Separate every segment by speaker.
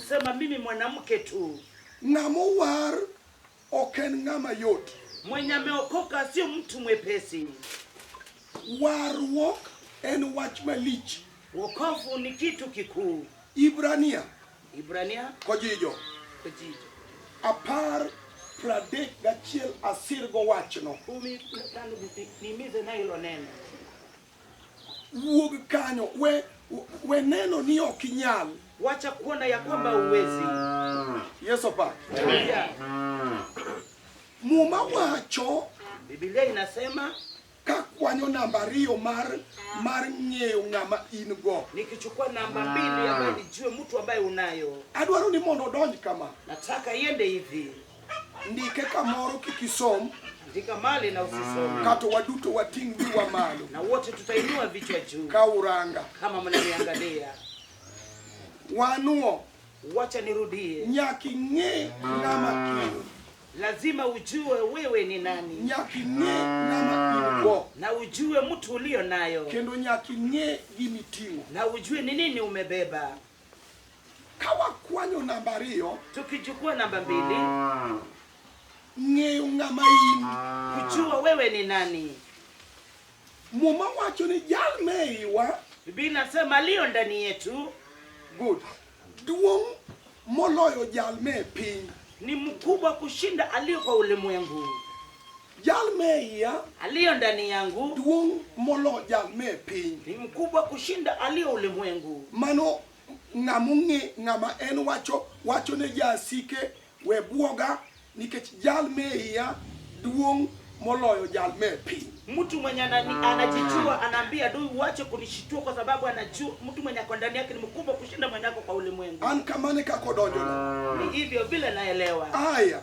Speaker 1: kusema mimi mwanamke tu.
Speaker 2: Ng'ama owar ok en ng'ama yot.
Speaker 1: Mwenye ameokoka sio mtu mwepesi.
Speaker 2: Warruok en wach malich.
Speaker 1: Wokovu ni kitu kikuu.
Speaker 2: Ibrania
Speaker 1: Ibrania
Speaker 2: kojijo
Speaker 1: kojijo
Speaker 2: 10:31 asirgo wachno.
Speaker 1: 15, nimize na hilo neno.
Speaker 2: Wuog kanyo we neno ni ok inyal.
Speaker 1: Wacha kuona ya kwamba uwezi.
Speaker 2: Yesu opak.
Speaker 1: Yeah.
Speaker 2: Muma wacho
Speaker 1: Biblia inasema
Speaker 2: kakwanyo namba 2 mar ng'eyo ng'ama in go.
Speaker 1: Nikichukua namba 2 ambayo nijue mtu ambaye unayo.
Speaker 2: Adwaro ni mondo odonj kama.
Speaker 1: Nataka iende hivi.
Speaker 2: Ndike kamoro kik isom.
Speaker 1: Andika mali na usisome.
Speaker 2: Kato waduto wating' wiwa malo.
Speaker 1: Na wote tutainua vichwa juu.
Speaker 2: Ka uranga.
Speaker 1: Kama mnaniangalia.
Speaker 2: Wanuo.
Speaker 1: Wacha nirudie.
Speaker 2: Nyaka ing'e ng'ama in.
Speaker 1: Lazima ujue wewe ni nani.
Speaker 2: Nyaka ing'e ng'ama in go.
Speaker 1: Na ujue mtu ulio nayo.
Speaker 2: Kendo nyaka ing'e gima iting'o.
Speaker 1: Na ujue ni nini umebeba.
Speaker 2: Ka wakwanyo namba 2,
Speaker 1: tukichukua namba 2,
Speaker 2: ng'eyo ng'ama in.
Speaker 1: Kujua wewe ni nani.
Speaker 2: Muma wacho ni jal meiwa.
Speaker 1: Biblia inasema aliyo ndani yetu.
Speaker 2: Good. Duong' moloyo jal me piny.
Speaker 1: Ni mkubwa kushinda aliyo kwa ulimwengu.
Speaker 2: Jal meiya.
Speaker 1: Aliyo ndani yangu.
Speaker 2: Duong' moloyo jal me piny.
Speaker 1: Ni mkubwa kushinda aliyo ulimwengu.
Speaker 2: Mano ng'ama ong'e ng'ama en wacho ne jasike we buoga nikech jal meiya duong' moloyo jal me piny.
Speaker 1: Mtu mwenye anajijua anaambia adui uache kunishitua kwa sababu anajua mtu mwenye ako ndani yake ni mkubwa kushinda mwenye ako kwa ulimwengu.
Speaker 2: An kamane kako donjo.
Speaker 1: Ni hivyo vile naelewa.
Speaker 2: Aya.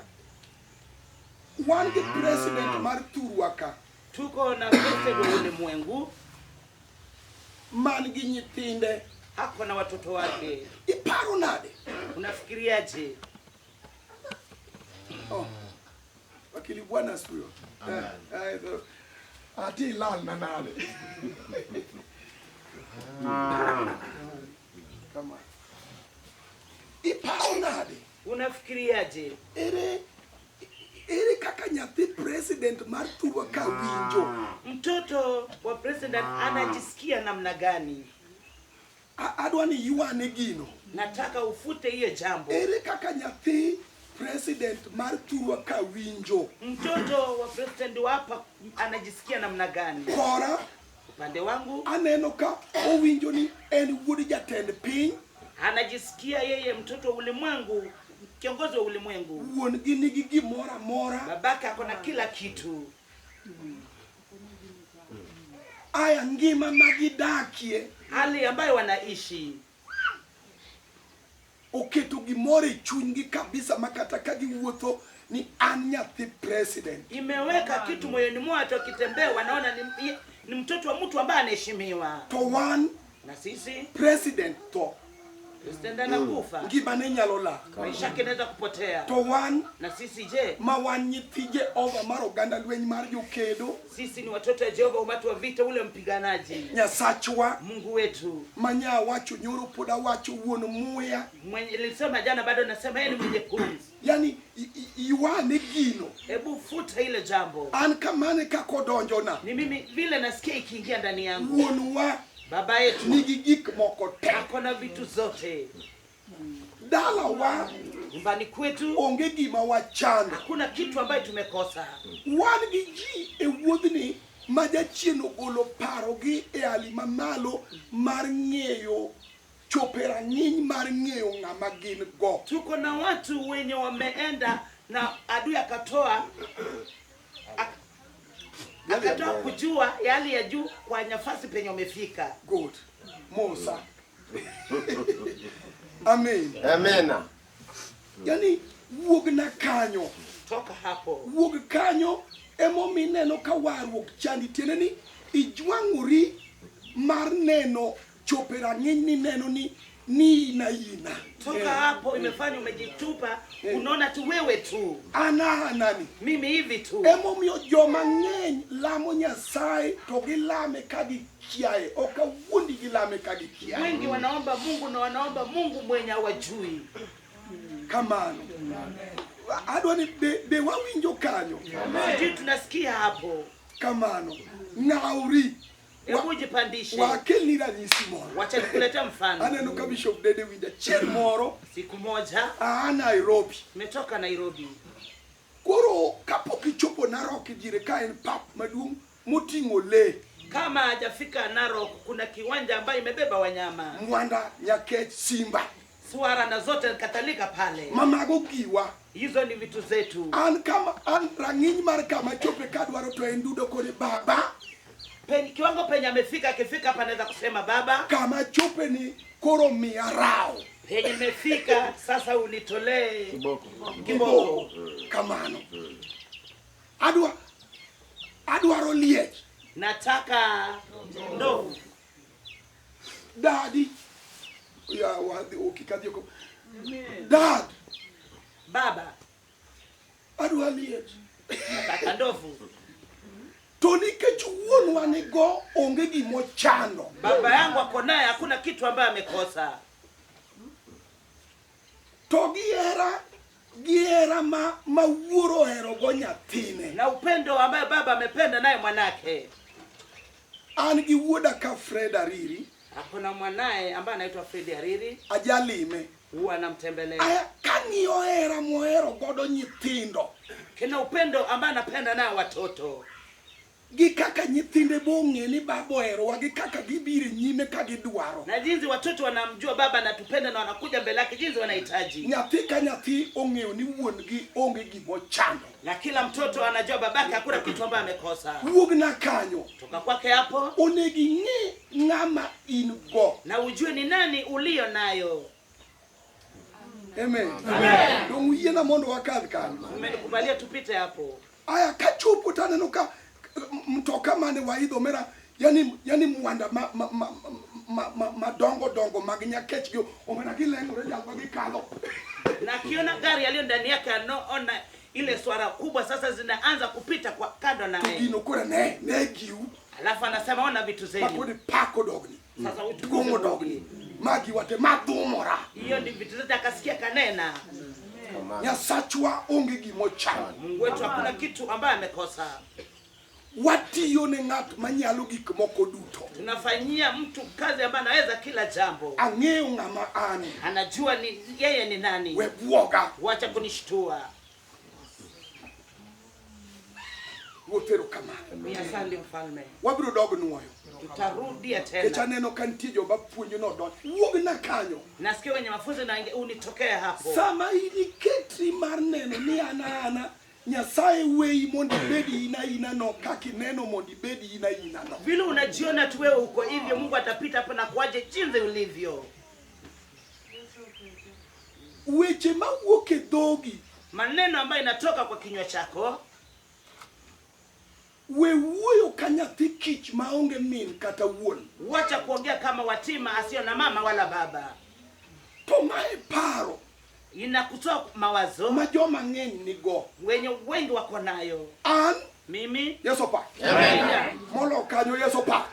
Speaker 2: Wan gi president mar thurwa ka.
Speaker 1: Tuko na president wa ulimwengu.
Speaker 2: Man gi nyithinde.
Speaker 1: Ako na watoto wake.
Speaker 2: Iparo nade?
Speaker 1: Unafikiriaje?
Speaker 2: Oh. Wakili bwana suyo. Ati lal na nade. Kama. Iparo nade?
Speaker 1: Unafikiriaje?
Speaker 2: Ere kaka nyathi president mar thurwa ka winjo?
Speaker 1: Mtoto wa president anajisikia namna gani?
Speaker 2: Adwa ni ywane gino.
Speaker 1: Nataka ufute hiyo jambo.
Speaker 2: Ere kaka nyathi president mar thurwa ka winjo?
Speaker 1: Mtoto wa president wa hapa anajisikia namna gani?
Speaker 2: Kora
Speaker 1: upande wangu
Speaker 2: aneno ka owinjo ni en wuod jatend piny.
Speaker 1: Anajisikia yeye mtoto wa ulimwengu, kiongozi wa ulimwengu.
Speaker 2: Wuon gi nigi gimoro amora.
Speaker 1: Babake ako na kila kitu.
Speaker 2: Aya, ngima magidakie,
Speaker 1: hali ambayo wanaishi,
Speaker 2: oketo gimoro e chunygi kabisa ma kata ka giwuotho ni an nyathi president.
Speaker 1: Imeweka kitu moyoni mwao, hata wakitembea wanaona ni mtoto wa mtu ambaye anaheshimiwa.
Speaker 2: To wan
Speaker 1: na sisi
Speaker 2: president to
Speaker 1: president anakufa.
Speaker 2: Ngimane nyalo lal.
Speaker 1: Maisha yake yanaweza kupotea.
Speaker 2: To wan
Speaker 1: na sisi je?
Speaker 2: Ma wan nyithi Jehova mar oganda lweny mar jokedo.
Speaker 1: Sisi ni watoto wa Jehova, umati wa vita ule mpiganaji.
Speaker 2: Nyasachwa
Speaker 1: Mungu wetu.
Speaker 2: Manya wacho nyoro pod awacho wuon muya.
Speaker 1: Mwenye nilisema jana bado nasema yeye ni mwenye pumzi.
Speaker 2: Yani ywane gino.
Speaker 1: Hebu futa ile jambo.
Speaker 2: An kamane kako na.
Speaker 1: Ni mimi vile nasikia ikiingia ndani yangu.
Speaker 2: Wuonwa
Speaker 1: Baba yetu
Speaker 2: nigi gik moko te.
Speaker 1: Ako na vitu zote.
Speaker 2: Dalawa
Speaker 1: nyumbani kwetu
Speaker 2: onge gima wachando.
Speaker 1: Hakuna kitu ambayo tumekosa.
Speaker 2: Wan gi ji e wuodhni ma jachien ogolo parogi e hali mamalo mar ng'eyo chopo e rang'iny mar ng'eyo ng'ama gin go.
Speaker 1: Tuko na watu wenye wameenda na adui akatoa akatoa kujua yale ya juu kwa nafasi penye wamefika.
Speaker 2: Good. Musa. Amen.
Speaker 3: Amen.
Speaker 2: Yani wuog na kanyo.
Speaker 1: Toka hapo.
Speaker 2: Wuog kanyo emomiyo ineno ka warruok chandi, tiende ni ijwang'ori mar neno chopo e rang'iny ni neno ni ni in aina.
Speaker 1: Toka hapo imefanya umejitupa, unaona tu wewe tu,
Speaker 2: An anani.
Speaker 1: mimi hivi tu.
Speaker 2: Emomiyo joma ng'eny lamo Nyasaye to gilame ka gikiaye. Ok awuondi gilame ka gikiaye.
Speaker 1: Wengi wanaomba Mungu na wanaomba Mungu mwenye hawajui.
Speaker 2: Kamano. Adwa ni be wawinjo kanyo.
Speaker 1: Sijui tunasikia hapo.
Speaker 2: Kamano. Ng'awri.
Speaker 1: Hebu jipandishe.
Speaker 2: Wakelni ranyisi moro.
Speaker 1: Wacha nikuletea mfano.
Speaker 2: Aneno ka Bishop Dede winja. Chieng' moro
Speaker 1: Siku moja
Speaker 2: aa Nairobi.
Speaker 1: nimetoka Nairobi.
Speaker 2: Koro kapok ichopo Narok diere ka en pap maduong' moting'o lee.
Speaker 1: Kama hajafika Narok, kuna kiwanja ambayo imebeba wanyama,
Speaker 2: Mwanda, Nyakech, Simba.
Speaker 1: swara na zote kadhalika pale.
Speaker 2: Mamago giwa.
Speaker 1: Hizo ni vitu zetu.
Speaker 2: An kama an rang'iny mar kama chope kadwaro to en dudo kode baba.
Speaker 1: Kiwango penye amefika, akifika hapa anaweza kusema baba,
Speaker 2: Kama chope ni koro miya rawo.
Speaker 1: penye nimefika sasa unitolee kiboko.
Speaker 2: Kamano. Adwaro liech.
Speaker 1: Nataka ndovu.
Speaker 2: Daddy. Ya wadhi okikadhi oko. Dad,
Speaker 1: Baba,
Speaker 2: adwa liech.
Speaker 1: nataka ndovu.
Speaker 2: To nikech wuonwa nigo onge gimochando.
Speaker 1: Baba yangu ako naye, hakuna kitu ambaye amekosa.
Speaker 2: To gihera ma wuoro oherogo nyathine.
Speaker 1: Na upendo ambaye baba amependa naye mwanake.
Speaker 2: An gi wuoda ka Fred Ariri,
Speaker 1: Ako na mwanaye ambaye anaitwa Fred Ariri,
Speaker 2: ajalime.
Speaker 1: huwa anamtembelea.
Speaker 2: Aya, kang'iyo hera mohero godo nyithindo,
Speaker 1: Kina upendo ambaye anapenda naye watoto.
Speaker 2: gi kaka nyithinde bong'e ni baba oherowa, gi kaka gibiro e nyime ka gidwaro.
Speaker 1: Na jinsi watoto wanamjua baba anatupenda na wanakuja mbele yake jinsi wanahitaji.
Speaker 2: Nyathi ka nyathi ong'eyo ni wuon-gi onge gimochando.
Speaker 1: Na kila mtoto anajua babake hakuna kitu ambaye amekosa.
Speaker 2: Wuogna kanyo,
Speaker 1: Toka kwake hapo
Speaker 2: onego ing'e ng'ama in go.
Speaker 1: na ujue ni nani ulio nayo.
Speaker 2: Amen. Dong' uyiena mondo wakadh kanyo.
Speaker 1: Umenikubalia tupite hapo.
Speaker 2: Aya, kachopo taneno ka mtoka mane waidho mera, yani mwanda ma madongo dongo mag Nyakech gi omera gileng'ore jal ma gikalo.
Speaker 1: Na akiona gari aliyo ndani yake anaona ile swara kubwa sasa zinaanza kupita kwa kando
Speaker 2: To
Speaker 1: naye.
Speaker 2: gino koro ne giu.
Speaker 1: Alafu anasema ona vitu zenu.
Speaker 2: Makoni pako dogni.
Speaker 1: Sasa utukuze
Speaker 2: Duong'o
Speaker 1: Mungu.
Speaker 2: dogni. Magi wate madhumora.
Speaker 1: Hiyo ni vitu zote akasikia kanena.
Speaker 2: Nyasachwa onge gimochando.
Speaker 1: Mungu wetu hakuna kitu ambaye amekosa.
Speaker 2: Watiyo ne ng'at manyalo gik moko duto.
Speaker 1: Tunafanyia mtu kazi ambaye anaweza kila jambo.
Speaker 2: Ang'eyo ng'ama an.
Speaker 1: Anajua ni yeye ni nani.
Speaker 2: We buoga.
Speaker 1: Wacha kunishtua.
Speaker 2: Ruoth erokamano.
Speaker 1: Asante mfalme.
Speaker 2: Wabiro dog nuoyo.
Speaker 1: Tutarudia
Speaker 2: Nikech
Speaker 1: tena.
Speaker 2: aneno ka nitie joma puonjo nodonjo. Wuogna kanyo.
Speaker 1: Nasikia wenye mafunzo na unitokee hapo.
Speaker 2: Sama in iketri mar neno ni an ana, Nyasaye weyi mondo ibed in aina no kaka ineno mondo ibed in aina no.
Speaker 1: Vile unajiona tu wewe uko hivyo, Mungu atapita hapo na kuaje jinsi ulivyo.
Speaker 2: Weche mawuok e dhogi,
Speaker 1: Maneno ambayo inatoka kwa kinywa chako,
Speaker 2: we wuoyo ka nyathi kich maonge min kata wuon.
Speaker 1: wacha kuongea kama watima asiyo na mama wala baba.
Speaker 2: To mae paro
Speaker 1: Inakutoa mawazo
Speaker 2: ma joma ng'eny nigo.
Speaker 1: wenye wengi wako nayo.
Speaker 2: An
Speaker 1: Mimi
Speaker 2: Yesu pa.
Speaker 1: Amen.
Speaker 2: Molo kanyo Yesu pa.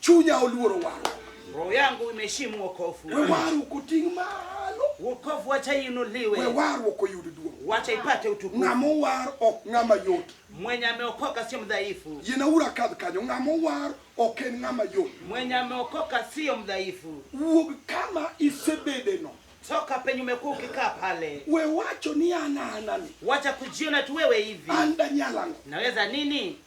Speaker 2: Chunya oluoro warruok.
Speaker 1: Roho yangu imeheshimu wokovu.
Speaker 2: We warruok oting' malo.
Speaker 1: Wokovu wacha
Speaker 2: We
Speaker 1: iinuliwe,
Speaker 2: warruok oyud duong'.
Speaker 1: wacha ipate utukufu.
Speaker 2: Ng'ama owar ok ng'ama yot.
Speaker 1: Mwenye ameokoka sio mdhaifu,
Speaker 2: Yiena akadh kanyo. Ng'ama owar ok en ng'ama yot.
Speaker 1: mwenye ameokoka sio mdhaifu.
Speaker 2: Wuog kama isebedeno.
Speaker 1: Toka penye umekuwa ukikaa pale,
Speaker 2: We wacho ni an anani.
Speaker 1: wacha kujiona tu wewe hivi.
Speaker 2: An danyal ang'o?
Speaker 1: Naweza nini?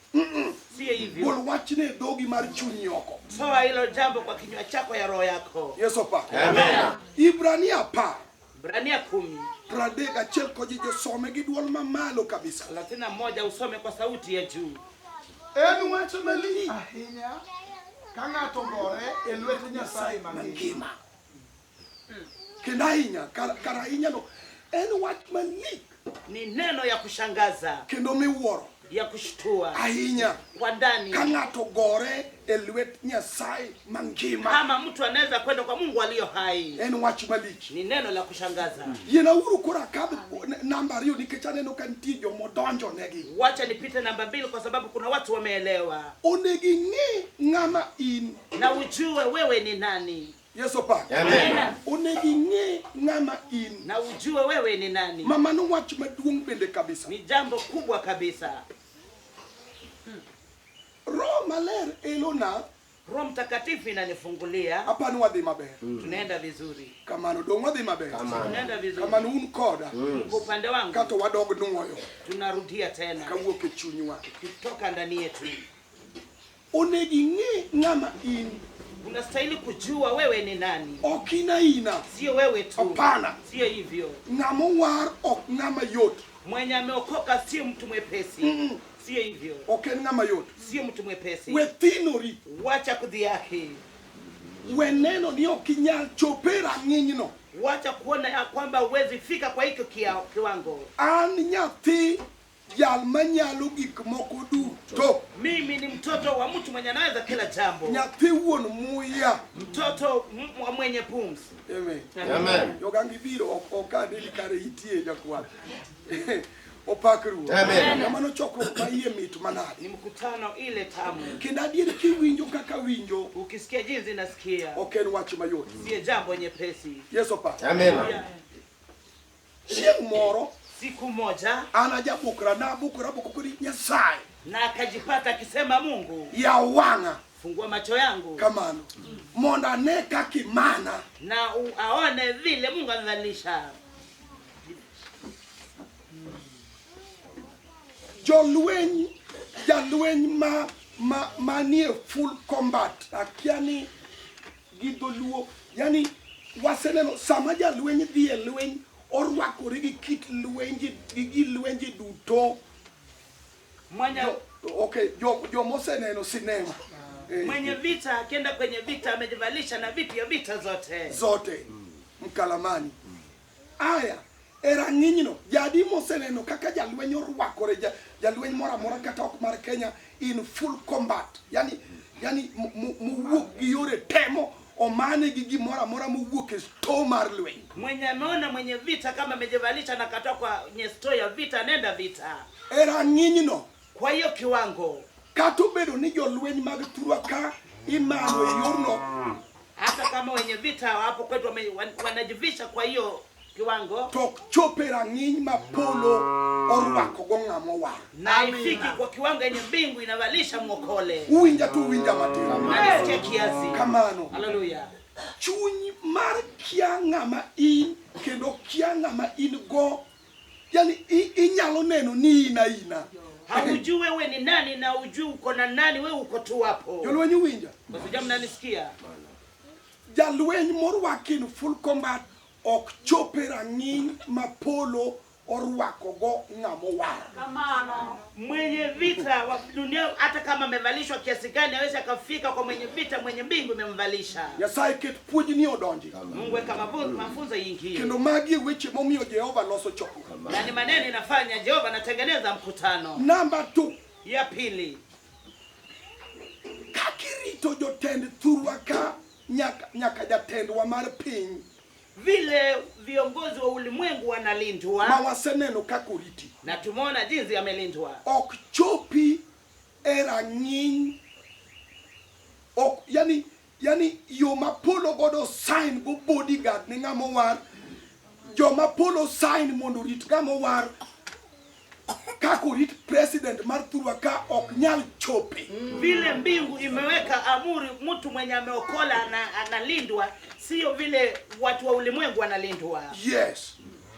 Speaker 1: Sio hivyo.
Speaker 2: Gol wachne e dhogi mar chunyi oko.
Speaker 1: Toa hilo jambo kwa kinywa chako ya roho yako.
Speaker 2: Yesu pa. Ibrania 10.
Speaker 1: Ibrania 10
Speaker 2: 31 kojijo some gi duol mamalo kabisa.
Speaker 1: 31 usome kwa sauti ya juu.
Speaker 3: En wach malich ahinya ka ng'ato gore e lwet Nyasaye mangima.
Speaker 2: Kendo ahinya, kar ahinya no, en wach malich
Speaker 1: Ni neno ya kushangaza
Speaker 2: kendo miwuoro.
Speaker 1: Ya kushtua
Speaker 2: Ahinya.
Speaker 1: Kwa ndani.
Speaker 2: Ka ng'ato gore e lwet Nyasaye mangima.
Speaker 1: Kama mtu anaweza kwenda kwa Mungu aliyo hai.
Speaker 2: En wach malich.
Speaker 1: Ni neno la kushangaza.
Speaker 2: Yienauru koro akadh namba ariyo nikech aneno ka nitie jomodonjo negi.
Speaker 1: Wacha nipite namba 2 kwa sababu kuna watu wameelewa.
Speaker 2: Onego ing'e ng'ama in.
Speaker 1: Na ujue wewe ni nani.
Speaker 2: Yesu opak.
Speaker 4: Amen.
Speaker 2: Onego ing'e ng'ama in.
Speaker 1: Na ujue wewe ni nani.
Speaker 2: Ma mano wach maduong' bende kabisa.
Speaker 1: Ni jambo kubwa kabisa.
Speaker 2: Roho Maler elona.
Speaker 1: Roho Mtakatifu inanifungulia.
Speaker 2: Hapa ni wadhi maber.
Speaker 1: Tunaenda vizuri.
Speaker 2: Kamano dong wadhi maber.
Speaker 1: Tunaenda vizuri.
Speaker 2: Kamano un koda.
Speaker 1: Kwa upande wangu.
Speaker 2: Kato wadog nuoyo.
Speaker 1: Tunarudia tena.
Speaker 2: Kawuok e chunywa.
Speaker 1: Kutoka ndani yetu.
Speaker 2: Onego ing'e ng'ama in.
Speaker 1: Unastahili kujua wewe ni nani.
Speaker 2: Ok in aina.
Speaker 1: Sio wewe tu.
Speaker 2: Hapana.
Speaker 1: Sio hivyo.
Speaker 2: Ng'ama owar ok ng'ama yot.
Speaker 1: Mwenye ameokoka sio mtu mwepesi. Sio hivyo.
Speaker 2: Ok en ng'ama yot.
Speaker 1: Sio mtu mwepesi.
Speaker 2: We thinori.
Speaker 1: Wacha kudhihaki.
Speaker 2: We neno ni ok inyal chopo e rang'inyno.
Speaker 1: Wacha kuona ya kwamba huwezi fika kwa hiko kiwango.
Speaker 2: An nyathi jal manyalo gik moko duto.
Speaker 1: Mimi ni mtoto wa mtu mwenye anaweza kila jambo.
Speaker 2: Nyathi wuon muya.
Speaker 1: Mtoto wa mwenye pumzi.
Speaker 2: Amen.
Speaker 4: Amen.
Speaker 2: Jogangi biro ok aneni kare itie jakwath. Opak Ruoth.
Speaker 4: Amen.
Speaker 2: Kamano chokruok ma iye mit manade.
Speaker 1: Ni mkutano ile tamu.
Speaker 2: Kendo adier kiwinjo kaka winjo.
Speaker 1: Ukisikia jinsi nasikia.
Speaker 2: Ok en wach mayot.
Speaker 1: Si jambo nyepesi.
Speaker 2: Yesu opak.
Speaker 4: Amen.
Speaker 2: Chieng' moro.
Speaker 1: Siku moja.
Speaker 2: An ajabukra, nabukra boko kodi Nyasaye.
Speaker 1: Na akajipata akisema Mungu.
Speaker 2: Ya wang'a.
Speaker 1: Fungua macho yangu.
Speaker 2: Kamano. Mondo ane kaka imana.
Speaker 1: Na aone vile Mungu amevalisha.
Speaker 2: Jolweny, jalweny ma manie full combat. Akia ni gi dholuo. Yani waseneno sama jalweny dhi e lweny orwakore gi kit lwenje gi gi lwenje duto.
Speaker 1: Mwenye
Speaker 2: Okay, jomoseneno sinema.
Speaker 1: Mwenye vita akienda kwenye vita amejivalisha na vitu ya vita zote.
Speaker 2: Zote. Mkalamani. Aya, e rang'inyno, jadi moseneno kaka jalweny orwakore, jalweny moro amora kata ok mar Kenya in full combat. Yani mowuok gi yore temo omane gi gimoro amora mowuok e store mar lweny.
Speaker 1: Mwenye ameona mwenye vita kama amejivalisha na katoka kwenye store ya vita nenda vita.
Speaker 2: E rang'inyno.
Speaker 1: Kwa hiyo kiwango.
Speaker 2: Kata obedo ni jolweny mag thurwa ka imano e yorno.
Speaker 1: Hata kama wenye vita hapo kwetu wanajivisha kwa hiyo kiwango.
Speaker 2: To ok chop e rang'iny ma polo orwako go ng'ama owar.
Speaker 1: Na ifiki kwa kiwango yenye mbingu inavalisha mwokole.
Speaker 2: Uwinja tu uwinja matin.
Speaker 1: Nalisikia kiasi.
Speaker 2: Kamano.
Speaker 1: Haleluya.
Speaker 2: Chuny mar kia ng'ama in kendo kia ng'ama in go. Yani inyalo neno ni in aina.
Speaker 1: Haujui wewe ni nani na hujui uko na nani, wewe uko tu hapo.
Speaker 2: Jolweny uwinja?
Speaker 1: Kwa sababu mnanisikia.
Speaker 2: Jalweny morwaki in full combat ok chop e rang'iny ma polo orwako go ng'ama owar.
Speaker 1: Kamano. Mwenye vita wa dunia hata kama amevalishwa kiasi gani hawezi akafika kwa mwenye vita mwenye mbingu imemvalisha.
Speaker 2: Nyasaye ket puonj ni odonji.
Speaker 1: Mungu weka mafunzo ingie.
Speaker 2: Kendo magi e weche momiyo Jehova loso chokruok.
Speaker 1: Na ni maneno inafanya Jehova anatengeneza mkutano.
Speaker 2: Namba 2.
Speaker 1: Ya pili.
Speaker 2: Kakirito jotend thurwa ka nyaka jatendwa mar piny.
Speaker 1: Vile viongozi wa ulimwengu wanalindwa.
Speaker 2: Ma waseneno kaka oriti.
Speaker 1: Na tumeona jinsi amelindwa.
Speaker 2: Ok chopi e rang'iny. Ok, yani yo ma polo godo sign go bodyguard ne ng'ama owar. Joma polo sign mondo orit ng'ama owar. Kaka orit president mar thurwa ka ok nyal chopi.
Speaker 1: Vile mbingu imeweka amuri mtu mwenye ameokola analindwa, sio vile watu wa ulimwengu wanalindwa.
Speaker 2: Yes.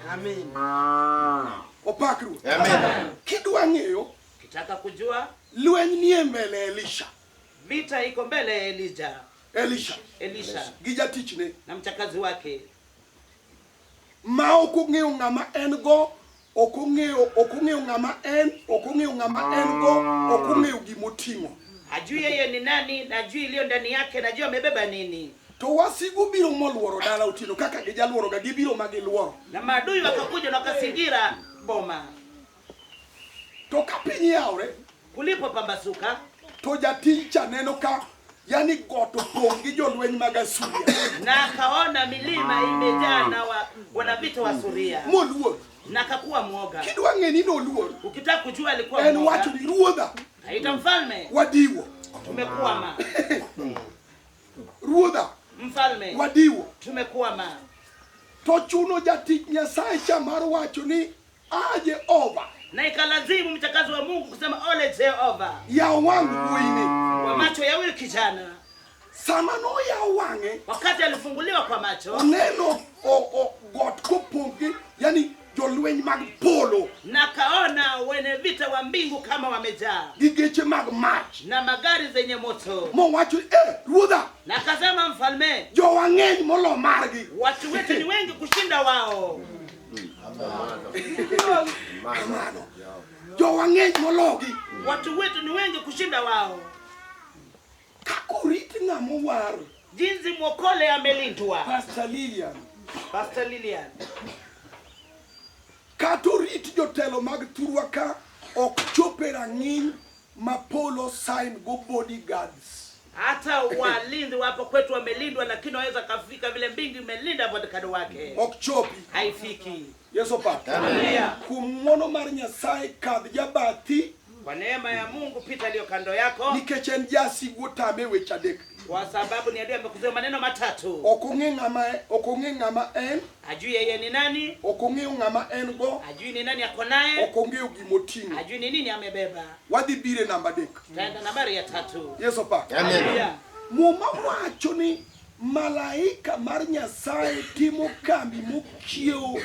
Speaker 1: Amen.
Speaker 2: Opak Ruoth.
Speaker 4: Amen.
Speaker 2: Kidwa ng'eyo,
Speaker 1: kitaka kujua
Speaker 2: lweny nie mbele Elisha.
Speaker 1: Vita iko mbele ya Elijah.
Speaker 2: Elisha.
Speaker 1: Elisha.
Speaker 2: Gi jatichne.
Speaker 1: Na mchakazi wake.
Speaker 2: Ma ok ong'eyo ng'ama en go, ok ong'eyo, ok ong'eyo ng'ama en, ok ong'eyo ng'ama en go, ok ong'eyo gimoting'o.
Speaker 1: Hajui yeye ni nani, na hajui iliyo ndani yake, na hajui amebeba nini.
Speaker 2: To wasigu biro moluoro dala otieno kaka gijaluoroga, gibiro ma giluoro.
Speaker 1: Na maadui wakakuja na wakazingira boma.
Speaker 2: To ka piny yawre
Speaker 1: Kulipopambazuka
Speaker 2: to jatich cha neno ka yani got opong' gi jolweny mag Asuria
Speaker 1: na akaona milima imejaa na wanavita wa Suria
Speaker 2: moluor.
Speaker 1: na akakuwa mwoga.
Speaker 2: Kidwa ng'e ni noluor,
Speaker 1: Ukitaka kujua alikuwa
Speaker 2: en
Speaker 1: mwoga,
Speaker 2: wacho ni ruodha
Speaker 1: aita mfalme,
Speaker 2: wadiwo,
Speaker 1: tumekwama.
Speaker 2: Ruodha
Speaker 1: Mfalme,
Speaker 2: wadiwo.
Speaker 1: Tumekwama.
Speaker 2: To chuno jatich Nyasaye cha mar wacho ni a Jehova
Speaker 1: Na ikalazimu mchakazi wa Mungu kusema ole Jehova
Speaker 2: yaw wang' wuoyini.
Speaker 1: kwa macho ya huyu kijana.
Speaker 2: Sama noyaw wang'e
Speaker 1: Wakati alifunguliwa kwa macho
Speaker 2: oneno got kopong' gi yani jolweny mag polo
Speaker 1: na kaona wenye vita wa mbingu kama wamejaa
Speaker 2: gi geche mag mach
Speaker 1: na magari zenye moto,
Speaker 2: mowacho ni eh, ruodha
Speaker 1: na akasema mfalme,
Speaker 2: jowa ng'eny molo margi.
Speaker 1: Watu wetu ni wengi kushinda wao.
Speaker 2: Kamano jowa ng'eny mologi.
Speaker 1: Watu wetu ni wengi kushinda wao.
Speaker 2: Kaka orit ng'ama owar
Speaker 1: Jinsi mwokole amelindwa.
Speaker 2: Pastor Lilian,
Speaker 1: Pastor Lilian,
Speaker 2: kata orit jotelo mag thurwa ka ok chop e rang'iny ma polo sign go bodyguards.
Speaker 1: Hata walinzi wapo kwetu wamelindwa, lakini waweza kafika vile mbingu imelinda bodyguard wake,
Speaker 2: Ok chopi.
Speaker 1: Haifiki.
Speaker 2: Yesu pak.
Speaker 1: Haleluya.
Speaker 2: Kuom ng'wono mar Nyasaye kadh jabathi
Speaker 1: Kwa neema ya Mungu pita aliyo kando yako,
Speaker 2: nikech en jasigu otame weche adek.
Speaker 1: Kwa sababu ni adui amekuzuia maneno matatu.
Speaker 2: Ok ong'e ng'ama ok ong'e ng'ama en,
Speaker 1: Ajui yeye ni nani,
Speaker 2: ok ong'eyo ng'ama en go,
Speaker 1: ajui ni nani ako naye,
Speaker 2: ok ong'eyo gimoting'o.
Speaker 1: Ajui ni nini amebeba.
Speaker 2: Wadhi bire namba adek.
Speaker 1: Tutaenda nambari ya tatu.
Speaker 2: Yesu pak.
Speaker 1: Haleluya.
Speaker 2: Muma wacho ni malaika mar Nyasaye timo kambi mokiewo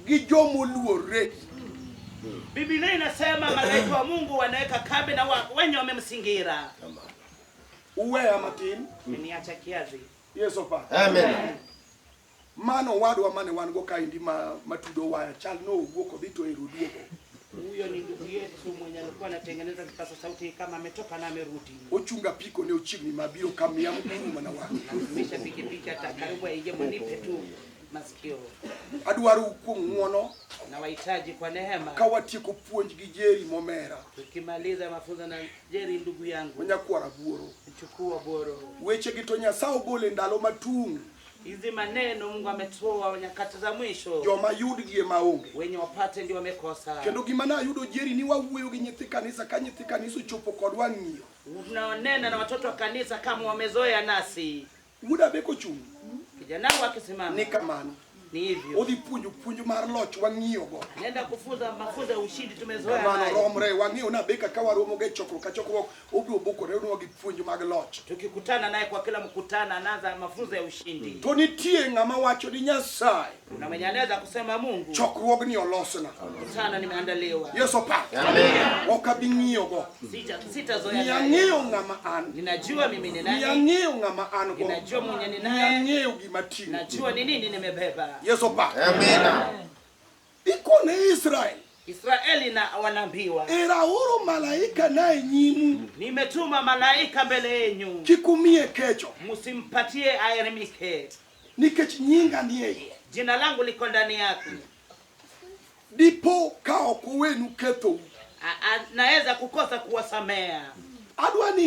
Speaker 2: gi jomoluore.
Speaker 1: Biblia inasema malaika wa Mungu wanaweka kambi na wenye wamemzingira.
Speaker 2: Uweya matin.
Speaker 1: Niacha kiazi.
Speaker 2: Yesu pak.
Speaker 4: Amen.
Speaker 2: Mano wadwa mane wan go kaendi ma matudo waya chal no owuok odhi to ero oduogo.
Speaker 1: Huyo ni ndugu yetu mwenye alikuwa anatengeneza vipaza sauti kama ametoka na amerudi.
Speaker 2: Ochunga piko ne ochiegni mabiro kamiya mkuru mana wang'e.
Speaker 1: Anasimamisha pikipiki hata karibu aingie mwanipe tu masikio.
Speaker 2: Adwaro kuom ng'uono
Speaker 1: Na wahitaji kwa neema.
Speaker 2: Ka watieko puonj gi Jerry Momera.
Speaker 1: Tukimaliza mafunzo na Jerry ndugu yangu.
Speaker 2: Onyakwara buoro.
Speaker 1: Chukua buoro.
Speaker 2: Weche gi to Nyasaye ogolo e ndalo matung'.
Speaker 1: Hizi maneno Mungu ametoa nyakati za mwisho.
Speaker 2: Joma yudgi ema onge.
Speaker 1: Wenye wapate ndio wamekosa.
Speaker 2: Kendo gima nayudo Jerry ni wawuoyo gi nyithi kanisa ka nyithi kanisa ochopo kodwa ng'iyo.
Speaker 1: Tunaonena na watoto wa kanisa kama wamezoea nasi.
Speaker 2: Wuoda be kochung'.
Speaker 1: Kijana wangu akisimama.
Speaker 2: Ni kamano.
Speaker 1: Ni hivyo.
Speaker 2: Odhi puonjo puonj mar loch wang'iyo go.
Speaker 1: Nenda kufunza mafunzo ya ushindi tumezoea
Speaker 2: Kamano
Speaker 1: nayo.
Speaker 2: romre wang'iyo na beka ka waromo ge chokruok ka chokruok obiro bukore nwa gi puonj mag loch.
Speaker 1: Tukikutana naye kwa kila mkutano anaanza mafunzo ya ushindi.
Speaker 2: To nitie ng'ama wacho ni Nyasaye.
Speaker 1: Kuna mwenye anaweza kusema Mungu.
Speaker 2: Chokruogni olosna.
Speaker 1: Mkutano nimeandaliwa.
Speaker 2: Yesu pa.
Speaker 4: Amen.
Speaker 2: Ok abi ng'iyo go.
Speaker 1: Sitazoea
Speaker 2: Ni
Speaker 1: naye.
Speaker 2: ang'eyo ng'ama an.
Speaker 1: Ninajua mimi ni
Speaker 2: Ni
Speaker 1: nani.
Speaker 2: ang'eyo ng'ama an go.
Speaker 1: Ninajua mwenye ni
Speaker 2: Ni
Speaker 1: naye.
Speaker 2: ang'eyo gima ting'o.
Speaker 1: Najua ni nini nimebeba.
Speaker 2: Yesu pa.
Speaker 4: Amen.
Speaker 2: Ikone Israel.
Speaker 1: Israeli na wanaambiwa.
Speaker 2: Eraoro malaika naye nyimu.
Speaker 1: Nimetuma malaika mbele yenu.
Speaker 2: Kik umie kecho.
Speaker 1: Msimpatie aelimike.
Speaker 2: Nikech nyinga ni e iye.
Speaker 1: Jina langu liko ndani yako.
Speaker 2: Dipo ka ok owenu kethou.
Speaker 1: Naweza kukosa kuwasamea.
Speaker 2: Adwa ni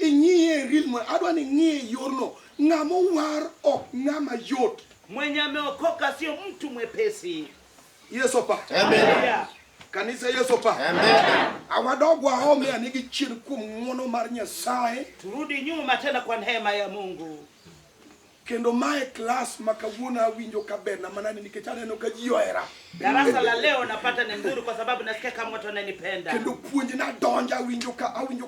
Speaker 2: ing'iye real adwa ni ng'iye yorno. Ng'ama owar ok ng'ama yot.
Speaker 1: Mwenye ameokoka sio mtu mwepesi.
Speaker 2: Yesu pa.
Speaker 4: Amen.
Speaker 2: Kanisa Yesu pa.
Speaker 4: Amen.
Speaker 2: Awadog waome ane gi chien kuom ng'uono mar Nyasaye.
Speaker 1: Turudi nyuma tena kwa neema ya Mungu.
Speaker 2: Kendo mae klas ma kawuono awinjo ka berna mana ni nikech aneno ka ji ohera.
Speaker 1: Darasa la leo napata ni nzuri kwa sababu nasikia kama watu wananipenda.
Speaker 2: Kendo puonj na donjo awinjo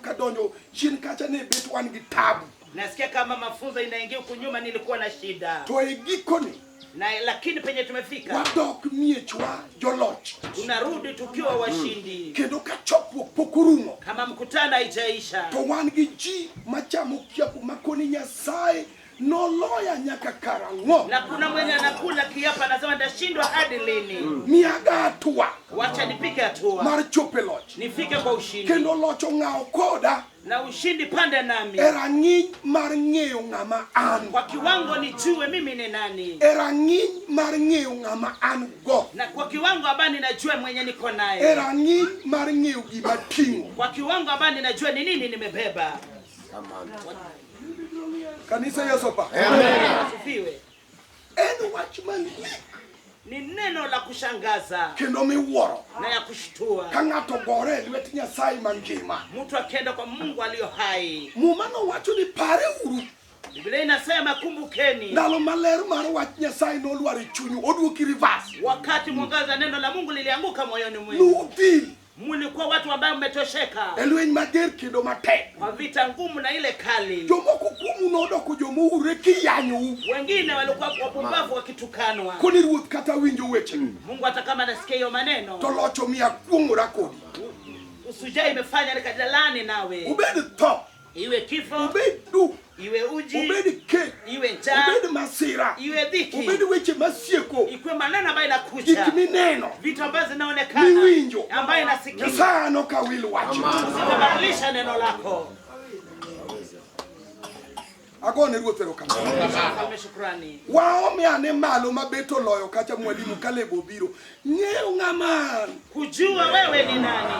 Speaker 2: ka donjo chien kacha ne bet wan gi tabu.
Speaker 1: Nasikia kama mafunzo inaingia huku nyuma nilikuwa na shida.
Speaker 2: To e gikone
Speaker 1: Na lakini penye tumefika
Speaker 2: wadok miechwa joloch.
Speaker 1: Tunarudi tukiwa washindi.
Speaker 2: Kendo ka chokruok pok orumo.
Speaker 1: Kama mkutano haijaisha.
Speaker 2: To wan gi ji machamo kiapo makoni Nyasaye noloya nyaka karang'o.
Speaker 1: Na kuna mwenye anakula kiapo anasema nitashindwa hadi lini.
Speaker 2: Miaga hatua.
Speaker 1: Wacha nipike hatua.
Speaker 2: Mar chopo e loch.
Speaker 1: Nifike kwa ushindi.
Speaker 2: Kendo loch ong'awo koda.
Speaker 1: Na ushindi pande nami.
Speaker 2: E rang'iny mar ng'eyo ng'ama an.
Speaker 1: Kwa kiwango nijue mimi ni nani.
Speaker 2: E rang'iny mar ng'eyo ng'ama an go.
Speaker 1: Na kwa kiwango ambayo ninajua mwenye niko
Speaker 2: E
Speaker 1: naye.
Speaker 2: rang'iny mar ng'eyo gima ting'o.
Speaker 1: Kwa kiwango ambayo ninajua ni nini nimebeba.
Speaker 2: Kanisa Yesu pa.
Speaker 1: Asifiwe.
Speaker 2: En wach malich
Speaker 1: Ni neno la kushangaza
Speaker 2: kendo miwuoro.
Speaker 1: Na ya kushtua.
Speaker 2: Ka ng'ato gore e lwet Nyasaye mangima.
Speaker 1: Mtu akienda kwa Mungu aliyo hai.
Speaker 2: Muma nowacho ni pare uru
Speaker 1: Biblia inasema kumbukeni,
Speaker 2: ndalo maler mar wach Nyasaye nolwar e chunyu oduoki reverse.
Speaker 1: Wakati mwangaza neno la Mungu lilianguka moyoni mwenu,
Speaker 2: Nudhi
Speaker 1: mlikuwa watu ambao mmetosheka
Speaker 2: e lweny mager kendo matek.
Speaker 1: Kwa vita ngumu na ile kali.
Speaker 2: Jomoko kuomu nodoko jomoure kiyanyou.
Speaker 1: Wengine walikuwa wapumbavu wakitukanwa.
Speaker 2: Koni ruoth kata winjo weche
Speaker 1: Mungu hata kama anasikia hiyo maneno,
Speaker 2: to loch omiya kuong'ora kodi.
Speaker 1: Usujaa imefanya nikajalani nawe,
Speaker 2: Ubed tho,
Speaker 1: iwe kifo,
Speaker 2: ubed duk,
Speaker 1: iwe uji,
Speaker 2: ubed kech,
Speaker 1: iwe njaa,
Speaker 2: ubed masira,
Speaker 1: iwe dhiki,
Speaker 2: ubed weche masieko,
Speaker 1: ikuwe maneno ambayo inakuja,
Speaker 2: gik mineno,
Speaker 1: vitu ambazo zinaonekana,
Speaker 2: miwinjo.
Speaker 1: Ambayo inasikika.
Speaker 2: Nyasaye an ok awil wachno.
Speaker 1: Sitabadilisha neno lako.
Speaker 2: Agone ruoth erokamano.
Speaker 1: Mfalme shukrani.
Speaker 2: Waome ane malo mabet oloyo kacha mwalimu Caleb obiro. Ng'eyo ng'ama an.
Speaker 1: Kujua wewe ni nani.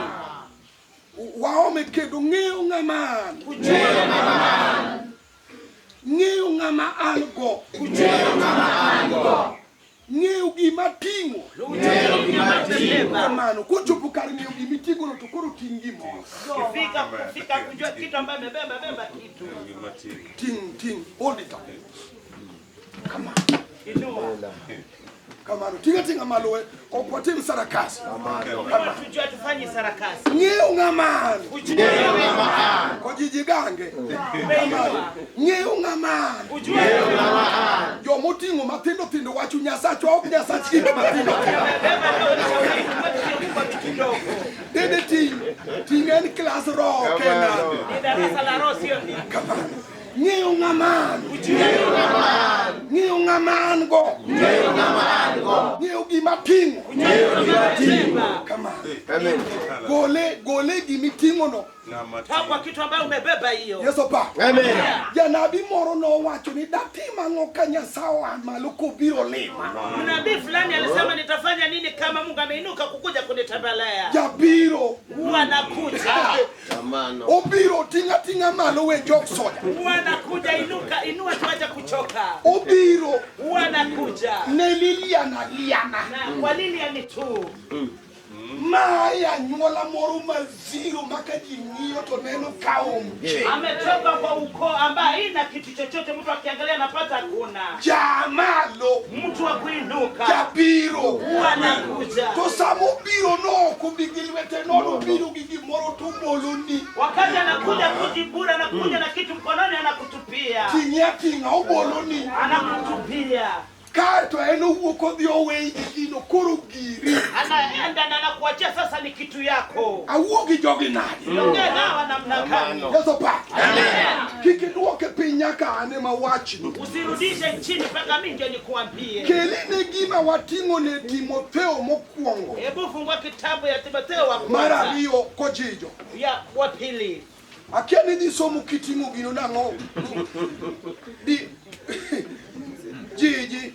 Speaker 2: Waome kendo ng'eyo ng'ama an.
Speaker 1: Kujua wewe ni nani.
Speaker 2: Ng'eyo ng'ama an go.
Speaker 1: Kujua ng'ama an go.
Speaker 2: Ng'eyo gima ting'o.
Speaker 1: Kujua gima ting'o.
Speaker 2: Kamano, kochopo kar ng'eyo gima iting'ono to koro ting' gimoro.
Speaker 1: Kifika kufika kujua kitu ambayo amebeba beba kitu.
Speaker 2: Ting' ting' hold it up. Kamano.
Speaker 1: Inua.
Speaker 2: Kamano, ting'a ting'a malo we, ok watim sarakasi.
Speaker 1: Inua tujue tufanye sarakasi.
Speaker 2: Ng'eyo ng'ama an.
Speaker 1: Kujua wewe ni nani.
Speaker 2: Kojiji gange. Kamano. Ng'eyo ng'ama an.
Speaker 1: Kujua wewe ni nani.
Speaker 2: Jomoting'o mathindo thindo wacho Nyasachwa ok Nyasach gik mathindo thindo.
Speaker 1: Beba leo ni shauri kwa kitu kidogo.
Speaker 2: Dede ting', ting' en klas roho kenda.
Speaker 1: Ni darasa la roho sio ni.
Speaker 2: Kamano. Ng'eyo ng'ama an.
Speaker 1: Kujua wewe ni nani.
Speaker 2: Ng'eyo ng'ama an go.
Speaker 4: Ng'eyo ng'ama an go.
Speaker 2: Ng'eyo gima ting'o.
Speaker 1: Kujua gima ting'o.
Speaker 2: Kamano. Gole, gole gimiting'o no.
Speaker 1: Toa kwa kitu ambayo umebeba hiyo.
Speaker 2: Yesu pa.
Speaker 4: Amen.
Speaker 2: Janabi moro nowacho ni datim ang'o ka Nyasaye oa malo kobiro lima.
Speaker 1: Nabii fulani alisema nitafanya nini kama Mungu ameinuka kukuja kunitembelea?
Speaker 2: Jabiro.
Speaker 1: Huwa anakuja.
Speaker 2: Obiro ting'a ting'a malo we jok soja.
Speaker 1: Huwa anakuja, inuka, inua tuache kuchoka.
Speaker 2: Obiro
Speaker 1: Huwa anakuja.
Speaker 2: ne Liliana Liana.
Speaker 1: Na kwa Lilian tu.
Speaker 2: Ma e anyuola moro ma zero ma ka ji ng'iyo to neno ka onge.
Speaker 1: Ametoka kwa ukoo ambaye haina kitu chochote, mtu akiangalia anapata hakuna.
Speaker 2: Jamalo.
Speaker 1: Mtu wa kuinuka.
Speaker 2: Jabiro.
Speaker 1: Huwa anakuja.
Speaker 2: To sama obiro no ok obi gi lwete nono, obiro gi gimoro to oboloni.
Speaker 1: Wakati anakuja kujibura, anakuja na kitu mkononi anakutupia.
Speaker 2: Ting'e ating'a oboloni.
Speaker 1: Anakutupia.
Speaker 2: Kae to en owuok odhi oweyi gi gino koro giri.
Speaker 1: Anaenda na anakuachia sasa ni kitu yako.
Speaker 2: Awuo gi jogi nade?
Speaker 1: Ongea nao namna gani?
Speaker 2: Yesu pa. Kik iduoke piny nyaka ane mawachni.
Speaker 1: Usirudishe chini mpaka mimi ndio nikuambie.
Speaker 2: Keline gima wating'o ne Timotheo mokwongo.
Speaker 1: Hebu fungua kitabu ya Timotheo wa
Speaker 2: Mar
Speaker 1: kwanza.
Speaker 2: ariyo kojijo.
Speaker 1: Ya wa pili.
Speaker 2: Akia ni dhi somo kiting'o gino nang'o? Di Jiji.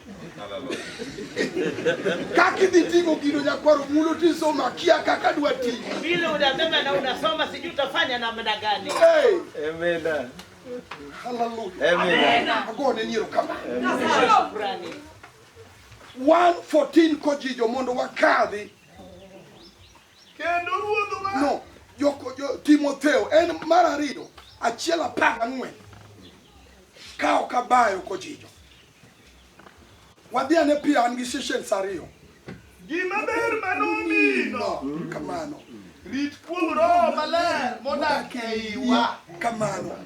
Speaker 2: Kaka idhi ting'o gino nyakwaro mulo tisomo akia kaka dwa ting'o.
Speaker 1: Vile unasema na unasoma sijui utafanya namna gani.
Speaker 2: Hey.
Speaker 4: Amen.
Speaker 2: Hallelujah.
Speaker 4: Amen.
Speaker 2: Agone ni erokamano.
Speaker 1: Shukrani.
Speaker 2: 1:14 kojijo mondo wakadhi.
Speaker 3: Kendo ruodhwa.
Speaker 2: No, joko jo, Timotheo en mar ariyo achiel apar gang'wen. Ka ok abayo kojijo. Wadhi ane piyo an gi sessions ariyo.
Speaker 3: Gima ber manomino.
Speaker 2: No, kamano.
Speaker 3: Rit kuom Roho Maler modak e iwa.
Speaker 2: Kamano.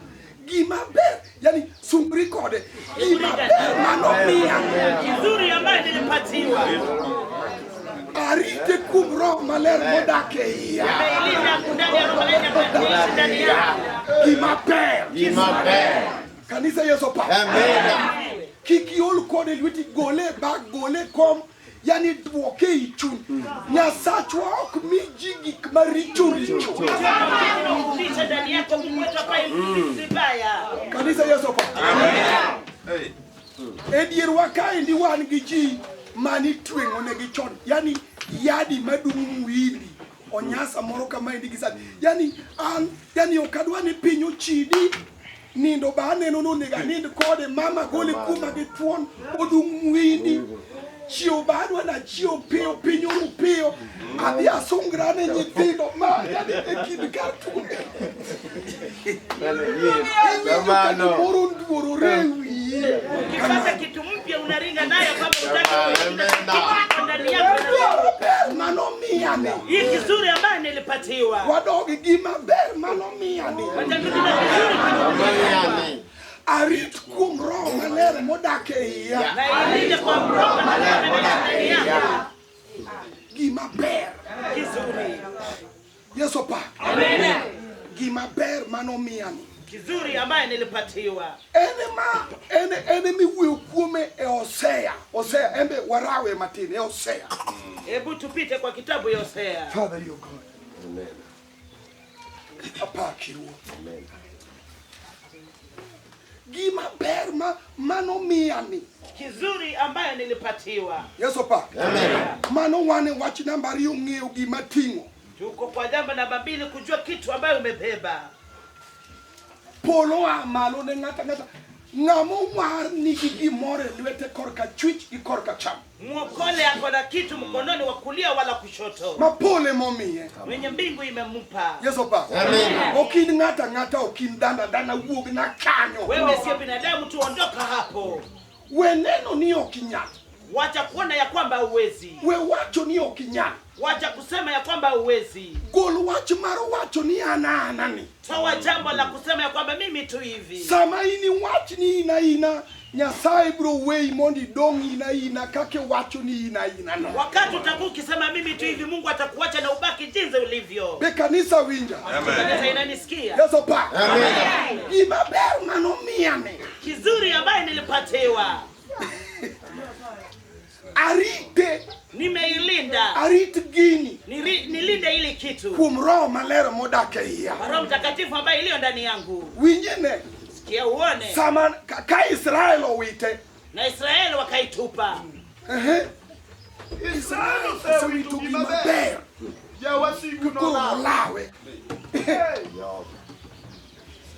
Speaker 2: Gima ber, yani sungri kode. Gima ber manomiya.
Speaker 1: Kizuri ambayo nilipatiwa.
Speaker 2: Arite kuom Roho Maler modak e iya.
Speaker 1: Nimeilinda ndani ya Roho Maler ambaye ndani yangu.
Speaker 2: Gima ber.
Speaker 4: Gima ber.
Speaker 2: Kanisa Yesu pa.
Speaker 4: Amen.
Speaker 2: Kik iol kode lweti gole e bag gole e kom yani duoke ei chuny. Nyasachwa ok mi ji gik maricho richo.
Speaker 1: Rudisha ndani yako Mungu wetu apaye vitu vibaya.
Speaker 2: Kanisa Yesu opak. E dierwa kaendi wan gi ji manitweng'o negi chon. Yani yadi madung' mwili onyasa moro kamaendi gi sani. Yani an yani ok adwa ni piny ochidi. Nindo ba aneno ni onego anind kode mama gole kuoma gi thuon odung' mwindi. Chiew ba adwa nachiew piyo piny oru piyo adhi asungra ne nyithindo ma yani e kind kar tugo. Iwinjo ka gimoro nduorore e wiyi.
Speaker 1: Ukipata kitu mpya unaringa nayo kama hutaki kuishi kitu ndani yako.
Speaker 2: Dwaro ber manomiyani.
Speaker 1: Hii kizuri ambayo nilipatiwa.
Speaker 2: Wadog gi gima ber manomiyani.
Speaker 1: Wacha turudi na kizuri kilichopatiwa.
Speaker 2: Arit kuom Roho Maler modak e iya.
Speaker 1: Na ilinde kwa Roho Maler ndani yangu.
Speaker 2: Gima ber.
Speaker 1: Kizuri.
Speaker 2: Yesu opak.
Speaker 1: Amen.
Speaker 2: Gima ber manomiyani.
Speaker 1: Kizuri ambayo nilipatiwa.
Speaker 2: En ma en en miwuoyo kuome e Hosea. Hosea embe warawe matin e Hosea.
Speaker 1: Hebu tupite kwa kitabu ya Hosea.
Speaker 2: Father you God. Amen. Apaki Ruoth. Amen. Gima ber ma manomiyani.
Speaker 1: Kizuri ambayo nilipatiwa.
Speaker 2: Yesu opak.
Speaker 4: Amen.
Speaker 2: Mano wan e wach namba ariyo ng'eyo gima ting'o.
Speaker 1: Tuko kwa jambo namba mbili kujua kitu ambayo umebeba.
Speaker 2: Polo a malo ne ng'ato ang'ata. Ng'ama owar nigi gimoro e lwete korka chwich gi korka cham.
Speaker 1: Mwokole ako na kitu mkononi wa kulia wala kushoto.
Speaker 2: Ma polo emomiye.
Speaker 1: Mwenye mbingu imempa.
Speaker 2: Yesu opak.
Speaker 4: Amen.
Speaker 2: Ok in ng'ato ang'ata, ok in dhano adhana, wuog na kanyo.
Speaker 1: Wewe sio binadamu tu, ondoka hapo.
Speaker 2: We neno ni ok inyal.
Speaker 1: Wacha kuona ya kwamba huwezi.
Speaker 2: We wacho ni ok inyal.
Speaker 1: Wacha kusema ya kwamba huwezi.
Speaker 2: Gol wach mar wacho ni an ana ni.
Speaker 1: Toa jambo la kusema ya kwamba mimi tu hivi.
Speaker 2: Sama in iwach ni in aina, Nyasaye biro weyi mondo idong' in aina kaka iwacho ni in aina no.
Speaker 1: Wakati utakuwa ukisema mimi tu hivi, Mungu atakuacha na ubaki jinsi ulivyo.
Speaker 2: Be kanisa winja?
Speaker 1: Kanisa inanisikia?
Speaker 2: Yesu opak. Gima ber manomiyani.
Speaker 1: Kizuri ambaye nilipatiwa.
Speaker 2: Arite.
Speaker 1: Nimeilinda.
Speaker 2: Arit gini.
Speaker 1: Nilinde ili kitu.
Speaker 2: Kuom Roho Maler modak e iya.
Speaker 1: Kwa Roho Mtakatifu ambaye iliyo ndani yangu.
Speaker 2: Winjine.
Speaker 1: Sikia uone.
Speaker 2: Sama ka Israel owite.
Speaker 1: Na Israeli wakaitupa.
Speaker 2: Ehe.
Speaker 3: Israel
Speaker 2: Osewito
Speaker 3: osewito
Speaker 2: gima
Speaker 3: gima
Speaker 2: ber.
Speaker 3: ber. Jawasigu
Speaker 2: Koro
Speaker 3: nolawe.
Speaker 2: olawe.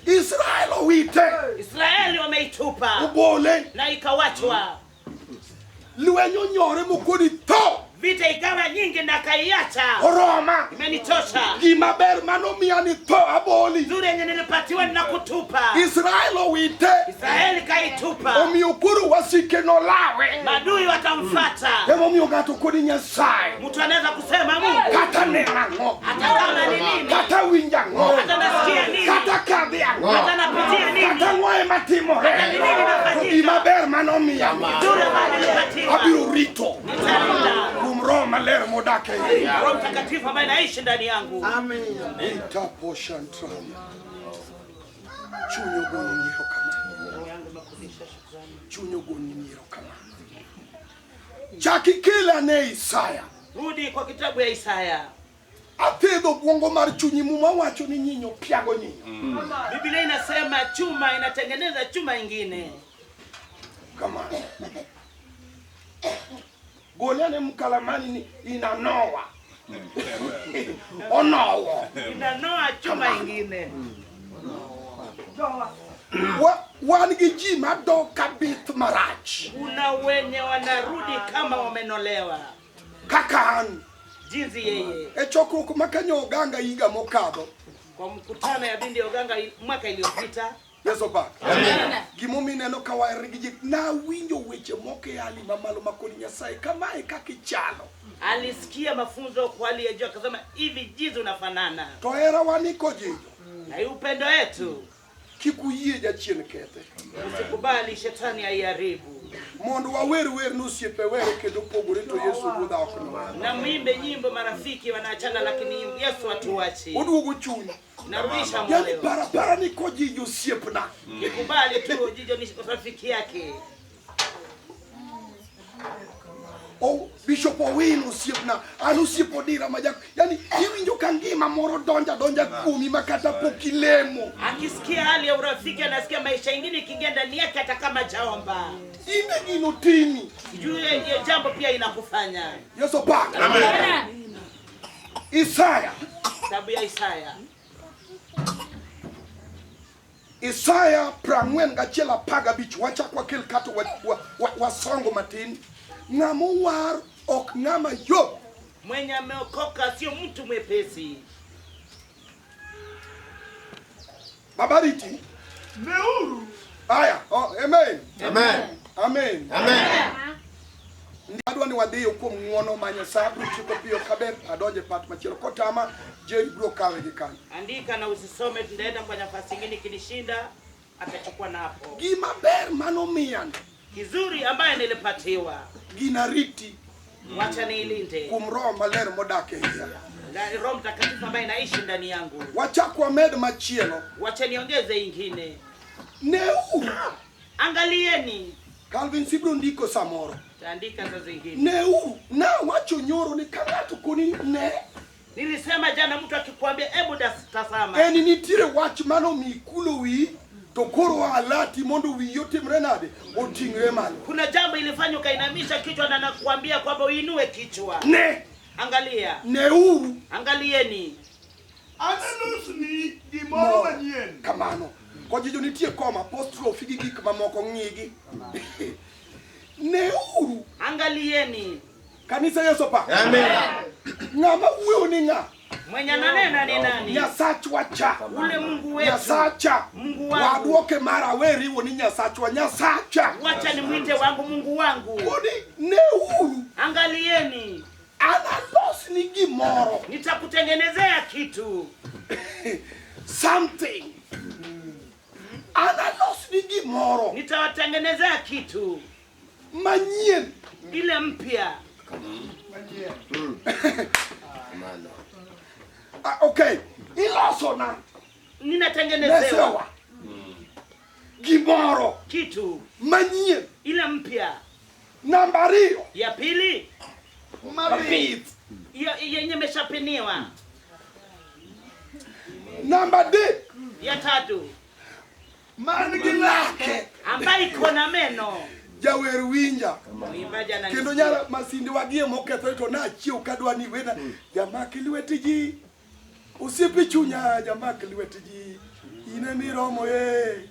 Speaker 2: Israel owite.
Speaker 1: Israeli wameitupa.
Speaker 2: Obole.
Speaker 1: Na ikawachwa.
Speaker 2: Lweny onyore mokoni tho.
Speaker 1: Vita ikawa nyingi na akaiacha.
Speaker 2: Oroma.
Speaker 1: Imenitosha.
Speaker 2: Gima ber manomiya ni tho aboli.
Speaker 1: Nzuri yenye nilipatiwa ninakutupa.
Speaker 2: Israel owite.
Speaker 1: Israeli kaitupa.
Speaker 2: Omiyo koro wasike nolawe.
Speaker 1: Maadui watamfuata.
Speaker 2: Emomiyo ng'ato koni Nyasaye.
Speaker 1: Mtu anaweza kusema Mungu.
Speaker 2: Kata neno ang'o.
Speaker 1: Hata kama ni nini.
Speaker 2: Kata winjo ang'o.
Speaker 1: Hata nasikia nini.
Speaker 2: Kata kadhi ang'o.
Speaker 1: Hata napitia nini.
Speaker 2: Kata ang'o ema timore.
Speaker 1: Hata ni nini inafanyika.
Speaker 2: To gima ber manomiya ni.
Speaker 1: Nzuri ambayo nilipatiwa.
Speaker 2: Abiro rito.
Speaker 1: Nitalinda.
Speaker 2: Kuom Roho Maler modak e iya.
Speaker 1: Roho Mtakatifu ambaye anaishi ndani yangu.
Speaker 2: Amen. Itaposhantralia. Chuny ogoni ni erokamano. Chuny ogoni ni erokamano. Chak ikele ane Isaya.
Speaker 1: Rudi kwa kitabu ya Isaya.
Speaker 2: Athedho obwongo mar chunyi Muma wacho ni nyinyo piago nyinyo.
Speaker 1: Biblia inasema chuma inatengeneza chuma ingine.
Speaker 2: Kamano. Gole ane mkalamani ni inanoa. Onowo.
Speaker 1: Inanoa chuma ingine.
Speaker 2: Wan gi ji madok ka bith marach.
Speaker 1: Kuna wenye wanarudi kama wamenolewa.
Speaker 2: Kaka an.
Speaker 1: Jinsi yeye.
Speaker 2: E chokruok ma kanyo oganga higa mokadho.
Speaker 1: Kwa mkutano ya Bindi Oganga mwaka iliyopita.
Speaker 2: Yesu opak.
Speaker 1: Amen.
Speaker 2: Gimomiyo ineno ka waherre gi ji, nawinjo weche moko e hali mamalo ma kod Nyasaye kamae kaka ichalo.
Speaker 1: Alisikia mafunzo kwa hali ya juu akasema hivi jinsi unafanana.
Speaker 2: To herawa ni kojijo.
Speaker 1: Na hii upendo wetu.
Speaker 2: Kik uyie jachien kethe.
Speaker 1: Usikubali shetani aiharibu.
Speaker 2: Mondo wawer wer ni osiepe were kendo pogore to Yesu Ruodha ok nowe.
Speaker 1: Na mwimbe nyimbo marafiki wanaachana lakini Yesu hatuachi.
Speaker 2: Oduogo chuny.
Speaker 1: Narudisha
Speaker 2: Yani
Speaker 1: moyo.
Speaker 2: parapara ni kojijo osiepna.
Speaker 1: Kikubali tu Jijo ni rafiki yake.
Speaker 2: O Bishop Owino osiepna, an osiep Odira ma jak. Yani iwinjo ka ngima moro donja donja kuomi ma kata pok ilemo.
Speaker 1: Akisikia hali ya urafiki anasikia maisha ingine ikiingia ndani yake hata kama jaomba.
Speaker 2: Ine gino timi.
Speaker 1: Juu hiyo jambo pia inakufanya.
Speaker 2: Yesu pak. Amen. Isaya.
Speaker 1: Kitabu ya Isaya.
Speaker 2: Isaya 41:15 wachak wakel kato wasongo matin. Ng'ama owar ok ng'ama yom.
Speaker 1: Mwenye ameokoka sio mtu mwepesi.
Speaker 2: Baba riti.
Speaker 3: Neuru.
Speaker 2: Aya, oh, amen.
Speaker 4: Amen.
Speaker 2: Amen.
Speaker 4: Amen.
Speaker 2: Adwa ni wadhiyo kuom ng'uono ma Nyasaye abiro tieko piyo kaber adonje part machielo kotama Jerry biro kawe gi kanyo.
Speaker 1: Andika na usisome, tunaenda kwa nafasi nyingine, kinishinda atachukua na hapo.
Speaker 2: Gima ber manomiyani
Speaker 1: Kizuri ambaye nilipatiwa,
Speaker 2: gina riti
Speaker 1: wacha niilinde.
Speaker 2: kuom Roho Maler modak e iya.
Speaker 1: Na Roho Mtakatifu ambaye naishi ndani yangu.
Speaker 2: Wachak wamed machielo.
Speaker 1: Wacha niongeze ingine.
Speaker 2: Neuru.
Speaker 1: Angalieni.
Speaker 2: Calvin sibiro ndiko samoro.
Speaker 1: Taandika za zingine.
Speaker 2: Neuru. Nawacho nyoro ni ka ng'ato koni ne.
Speaker 1: Nilisema jana mtu akikwambia hebu tazama.
Speaker 2: En nitiere wach manomiyi kulo wiyi to koro alati mondo wiyi otimre nade oting're malo.
Speaker 1: Kuna jambo ilifanya ukainamisha kichwa na nakwambia kwamba uinue kichwa.
Speaker 2: Ne.
Speaker 1: Angalia.
Speaker 2: Neuru.
Speaker 1: Angalieni.
Speaker 3: Analosni gimoro manyien.
Speaker 2: Kamano. Kojijo nitie koma apostrophe gi gik mamoko ng'igi. Neuru.
Speaker 1: Angalieni.
Speaker 2: Kanisa Yesu pa.
Speaker 4: Amen.
Speaker 2: Ng'ama wuoyo ni ng'a?
Speaker 1: Mwenye ananena ni nani?
Speaker 2: Nyasachwa cha.
Speaker 1: Ule Mungu wetu.
Speaker 2: Nyasacha.
Speaker 1: Mungu wangu.
Speaker 2: Waduoke mara awe riwo ni Nyasachwa. Nyasacha.
Speaker 1: Wacha nimwite wangu Mungu wangu.
Speaker 2: Koni neuru.
Speaker 1: Angalieni.
Speaker 2: Analosni gimoro.
Speaker 1: Nitakutengenezea kitu.
Speaker 2: Something. Analosni gimoro.
Speaker 1: Nitawatengenezea kitu.
Speaker 2: Manyien.
Speaker 1: Ile mpya.
Speaker 3: Manyien.
Speaker 2: Okay. Ilosona.
Speaker 1: Ninatengenezewa.
Speaker 2: Nesewa. Gimoro.
Speaker 1: Kitu.
Speaker 2: Manyien.
Speaker 1: Ile mpya.
Speaker 2: Namba ariyo.
Speaker 1: Ya pili.
Speaker 2: Mabith.
Speaker 1: Yenye imeshapiniwa.
Speaker 2: Namba adek.
Speaker 1: Ya tatu.
Speaker 2: Man gi lake.
Speaker 1: Ambaye iko na meno.
Speaker 2: Jawer winja.
Speaker 1: Mwimbaji ananisikia.
Speaker 2: Kendo nyara masinde wagie mokethore to nachiew kadwa ni wena jamak lwet ji. Osiepe chunya jamak lwet ji. In emiromo e.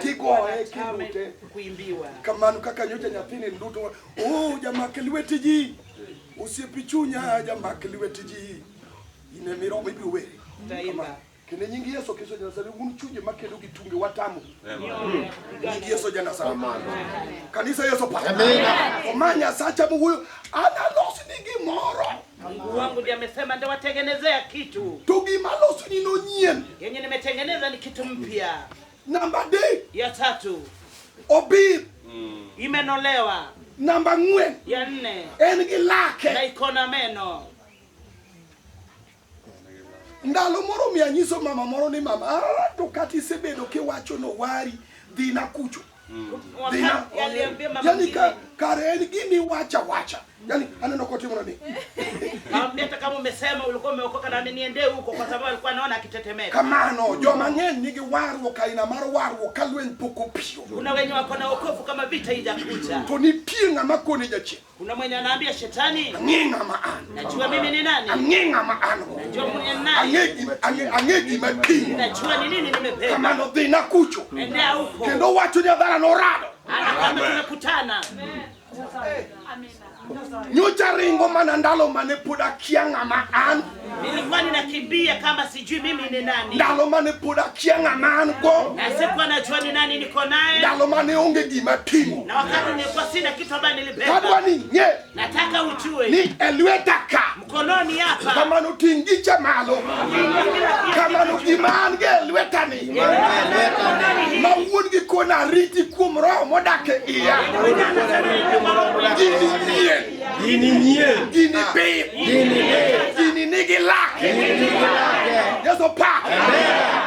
Speaker 2: Tigoye kilute.
Speaker 1: Kuimbiwa.
Speaker 2: Kamano kaka nyocha nyathini nduto. Oh jamak lwet ji. Osiepe chunya jamak lwet ji. In emiromo ibiro were.
Speaker 1: Taimba.
Speaker 2: Kendo nying Yesu Kristo ja Nazareth un chunje makedo gi tunge watamo. Nying Yesu ja Nazareth. Kanisa Yesu pa.
Speaker 4: Amen.
Speaker 2: Oma Nyasacha mowuoyo analosni gimoro.
Speaker 1: Mungu wangu ndiye amesema nitawatengenezea kitu.
Speaker 2: To gima alosni no nyien.
Speaker 1: Yenye nimetengeneza ni kitu mpya.
Speaker 2: Namba adek.
Speaker 1: Ya tatu.
Speaker 2: Obir.
Speaker 1: Imenolewa.
Speaker 2: Namba ang'wen.
Speaker 1: Ya nne.
Speaker 2: En gi lake.
Speaker 1: Na iko na meno.
Speaker 2: Ndalo moro mi anyiso mama moro ni mama, to kata isebedo kiwacho no wari dhina kucho. Dhina.
Speaker 1: Aliambia mama
Speaker 2: Yani
Speaker 1: mwingine.
Speaker 2: kare en gimi wacha wacha. Yani aneno kotimo ni.
Speaker 1: Akamwambia hata kama umesema ulikuwa umeokoka na niende huko kwa sababu alikuwa anaona akitetemeka.
Speaker 2: Kamano joma ng'eny nigi warruok aina mar warruok ka lweny pok opiyo.
Speaker 1: Kuna wenye wako na wokovu kama vita haijakuja.
Speaker 2: To nitie ng'ama kone jachien.
Speaker 1: Kuna mwenye anaambia shetani,
Speaker 2: Ang'e ng'ama an.
Speaker 1: Najua mimi ni nani.
Speaker 2: Ang'e ng'ama an go.
Speaker 1: Najua mimi ni nani.
Speaker 2: Ang'e gima ting'o.
Speaker 1: Najua ni nini nimebeba.
Speaker 2: Kamano dhina kucho.
Speaker 1: Endea huko.
Speaker 2: Kendo wacho ni adhara norado.
Speaker 1: Hata kama tumekutana.
Speaker 2: Nyocha ringo mana ndalo mane pod akia ng'ama an.
Speaker 1: Nilikuwa ninakimbia kama sijui mimi ni nani.
Speaker 2: Ndalo mane pod akia ng'ama an go.
Speaker 1: Na sikuwa najua ni nani niko naye.
Speaker 2: Ndalo mane onge gima ting'o.
Speaker 1: Na wakati nilikuwa sina kitu ambaye nilibeba.
Speaker 2: Kadwa ni ng'e.
Speaker 1: Nataka ujue.
Speaker 2: Ni e lweta ka.
Speaker 1: Mkononi hapa.
Speaker 2: Kamano ting' gicha malo. Kamano gima an go e lweta ni. Ma wuon gi kona ariti kuom roho modak e iya. Gini nyien.
Speaker 4: Gini nyien.
Speaker 2: Gini pith. Gini nigi lake. Yesu pak.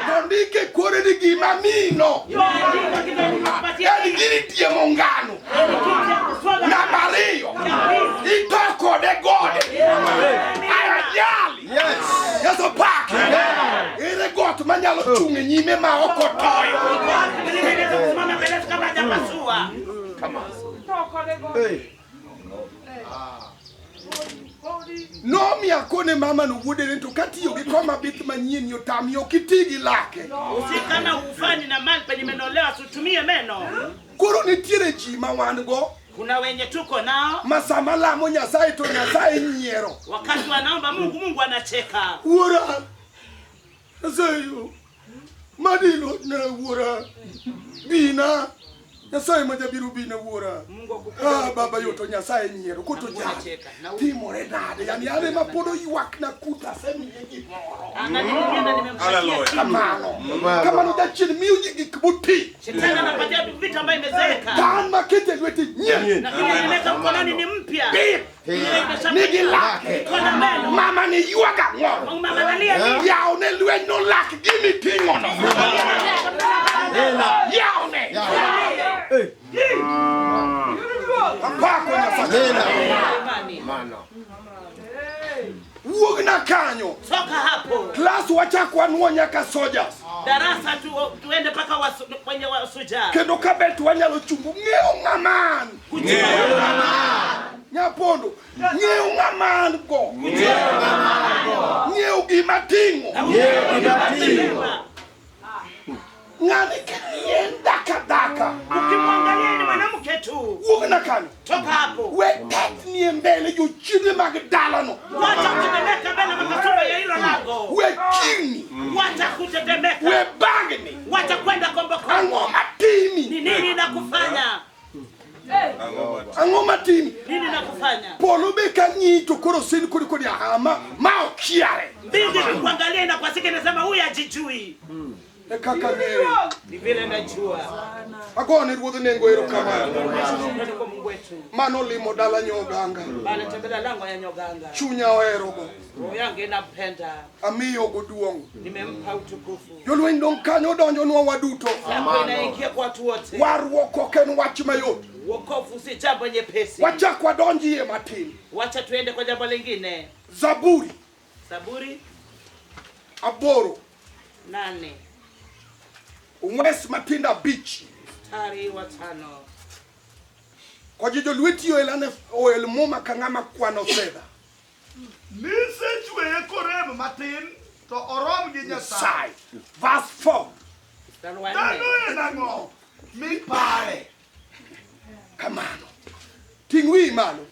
Speaker 2: To ndike kore ni gima mino. En gini tiemo ngano. Namba ariyo. Ito nyalo chung' e nyime ma ok otoyo.
Speaker 1: Mlima inaweza kusimama mbele yetu kama hajapasua.
Speaker 3: Hey.
Speaker 2: Nomiyo akone mama no wuode ni to katiyo gi koma bith manyien ni otami ok iti gi lake.
Speaker 1: Usi kama ufani na mali penye imenolewa usitumie meno.
Speaker 2: Koro nitiere ji ma wan go
Speaker 1: Kuna wenye tuko nao
Speaker 2: ma sama lamo Nyasaye to Nyasaye nyiero.
Speaker 1: wakati wanaomba Mungu, Mungu anacheka.
Speaker 2: Wuora, Nyasaye yo, madilo na wuora, bina, Nyasaye ma jabiro bina wuora.
Speaker 1: Mungu akukubali.
Speaker 2: Ah, baba yo to Nyasaye nyiero, koto
Speaker 1: Mungu
Speaker 2: jal.
Speaker 1: anacheka. Na huyu-
Speaker 2: Timore nade, yani ane ma pod oywak na kuta asemiye gimoro.
Speaker 1: Ananiambia na nimemshakia
Speaker 4: Hallelujah.
Speaker 1: kitu.
Speaker 2: Kamano, kamano jachien miyo ji gik moti.
Speaker 1: Shetani anapatia vitu ambayo imezeeka.
Speaker 2: Tan makete lwete nyien.
Speaker 1: Na kile nimeweka mkononi ni mpya.
Speaker 2: Bith,
Speaker 1: Ile imesha-
Speaker 2: nigi lake.
Speaker 1: Iko na meno.
Speaker 2: Mama ni ywaga ng'o.
Speaker 1: Mama analia nini?
Speaker 2: Yawne lweny no lak gimiting'ono. Yawne. Apako Nyasaye.
Speaker 1: Imani.
Speaker 2: Wuogna kanyo.
Speaker 1: Toka hapo.
Speaker 2: Klas wachak wanuo nyaka soldiers.
Speaker 1: Darasa tu tuende mpaka kwenye wasuja.
Speaker 2: Kendo ka bet wanyalo chungo ng'eyo ng'ama an. Nyapondo, ng'eyo ng'ama an go. Ng'eyo gima ting'o. Ng'ani king'iye en dhaka dhaka.
Speaker 1: Ukimwangalia ni mwanamke tu.
Speaker 2: Wuogna kanyo.
Speaker 1: Toka hapo.
Speaker 2: We tetni e mbele jochiende mag dalano.
Speaker 1: Wacha kutetemeka mbele makasumba ya hilo lango.
Speaker 2: We kirni.
Speaker 1: Wacha kutetemeka.
Speaker 2: We bagni.
Speaker 1: Wacha kwenda kombokombo.
Speaker 2: Ang'o matimi?
Speaker 1: Ni nini nakufanya?
Speaker 2: Ang'o matimi?
Speaker 1: Nini nakufanya?
Speaker 2: Polo be ka ng'iyi to koro sin kodi kodi aha ma okiare.
Speaker 1: Mbingu ikikuangalia inakwasika inasema huyu hajijui.
Speaker 2: E kaka ng'eyo.
Speaker 1: Ni vile najua.
Speaker 2: Agone ruodh nengo erokamano.
Speaker 1: Shukrani kwa Mungu wetu.
Speaker 2: Mano limo dala nyoganga.
Speaker 1: Anatembelea lango ya Nyoganga.
Speaker 2: Chunya oherogo.
Speaker 1: Roho yangu inampenda.
Speaker 2: Amiyogo duong'.
Speaker 1: Nimempa utukufu.
Speaker 2: Jolweny dong' kanyo donjonwa waduto.
Speaker 1: Yako inaingia kwa watu wote.
Speaker 2: Warruok ok en wach mayot.
Speaker 1: Wokovu si jambo nyepesi.
Speaker 2: Wachak wadonjie matin.
Speaker 1: Wacha tuende kwa jambo lingine.
Speaker 2: Zaburi
Speaker 1: Zaburi
Speaker 2: 8
Speaker 1: 8
Speaker 2: wes matindo 5.
Speaker 1: mstari wa 5.
Speaker 2: Koji jolweti oel oel muma ka ng'ama kwano fedha.
Speaker 3: Nisechweye korem matin to orom gi Nyasaye.
Speaker 2: Nyasaye. Verse 4.
Speaker 1: Mstari wa 4.
Speaker 3: Dhano en ang'o mipare?
Speaker 2: Kamano. Ting' wiyi malo.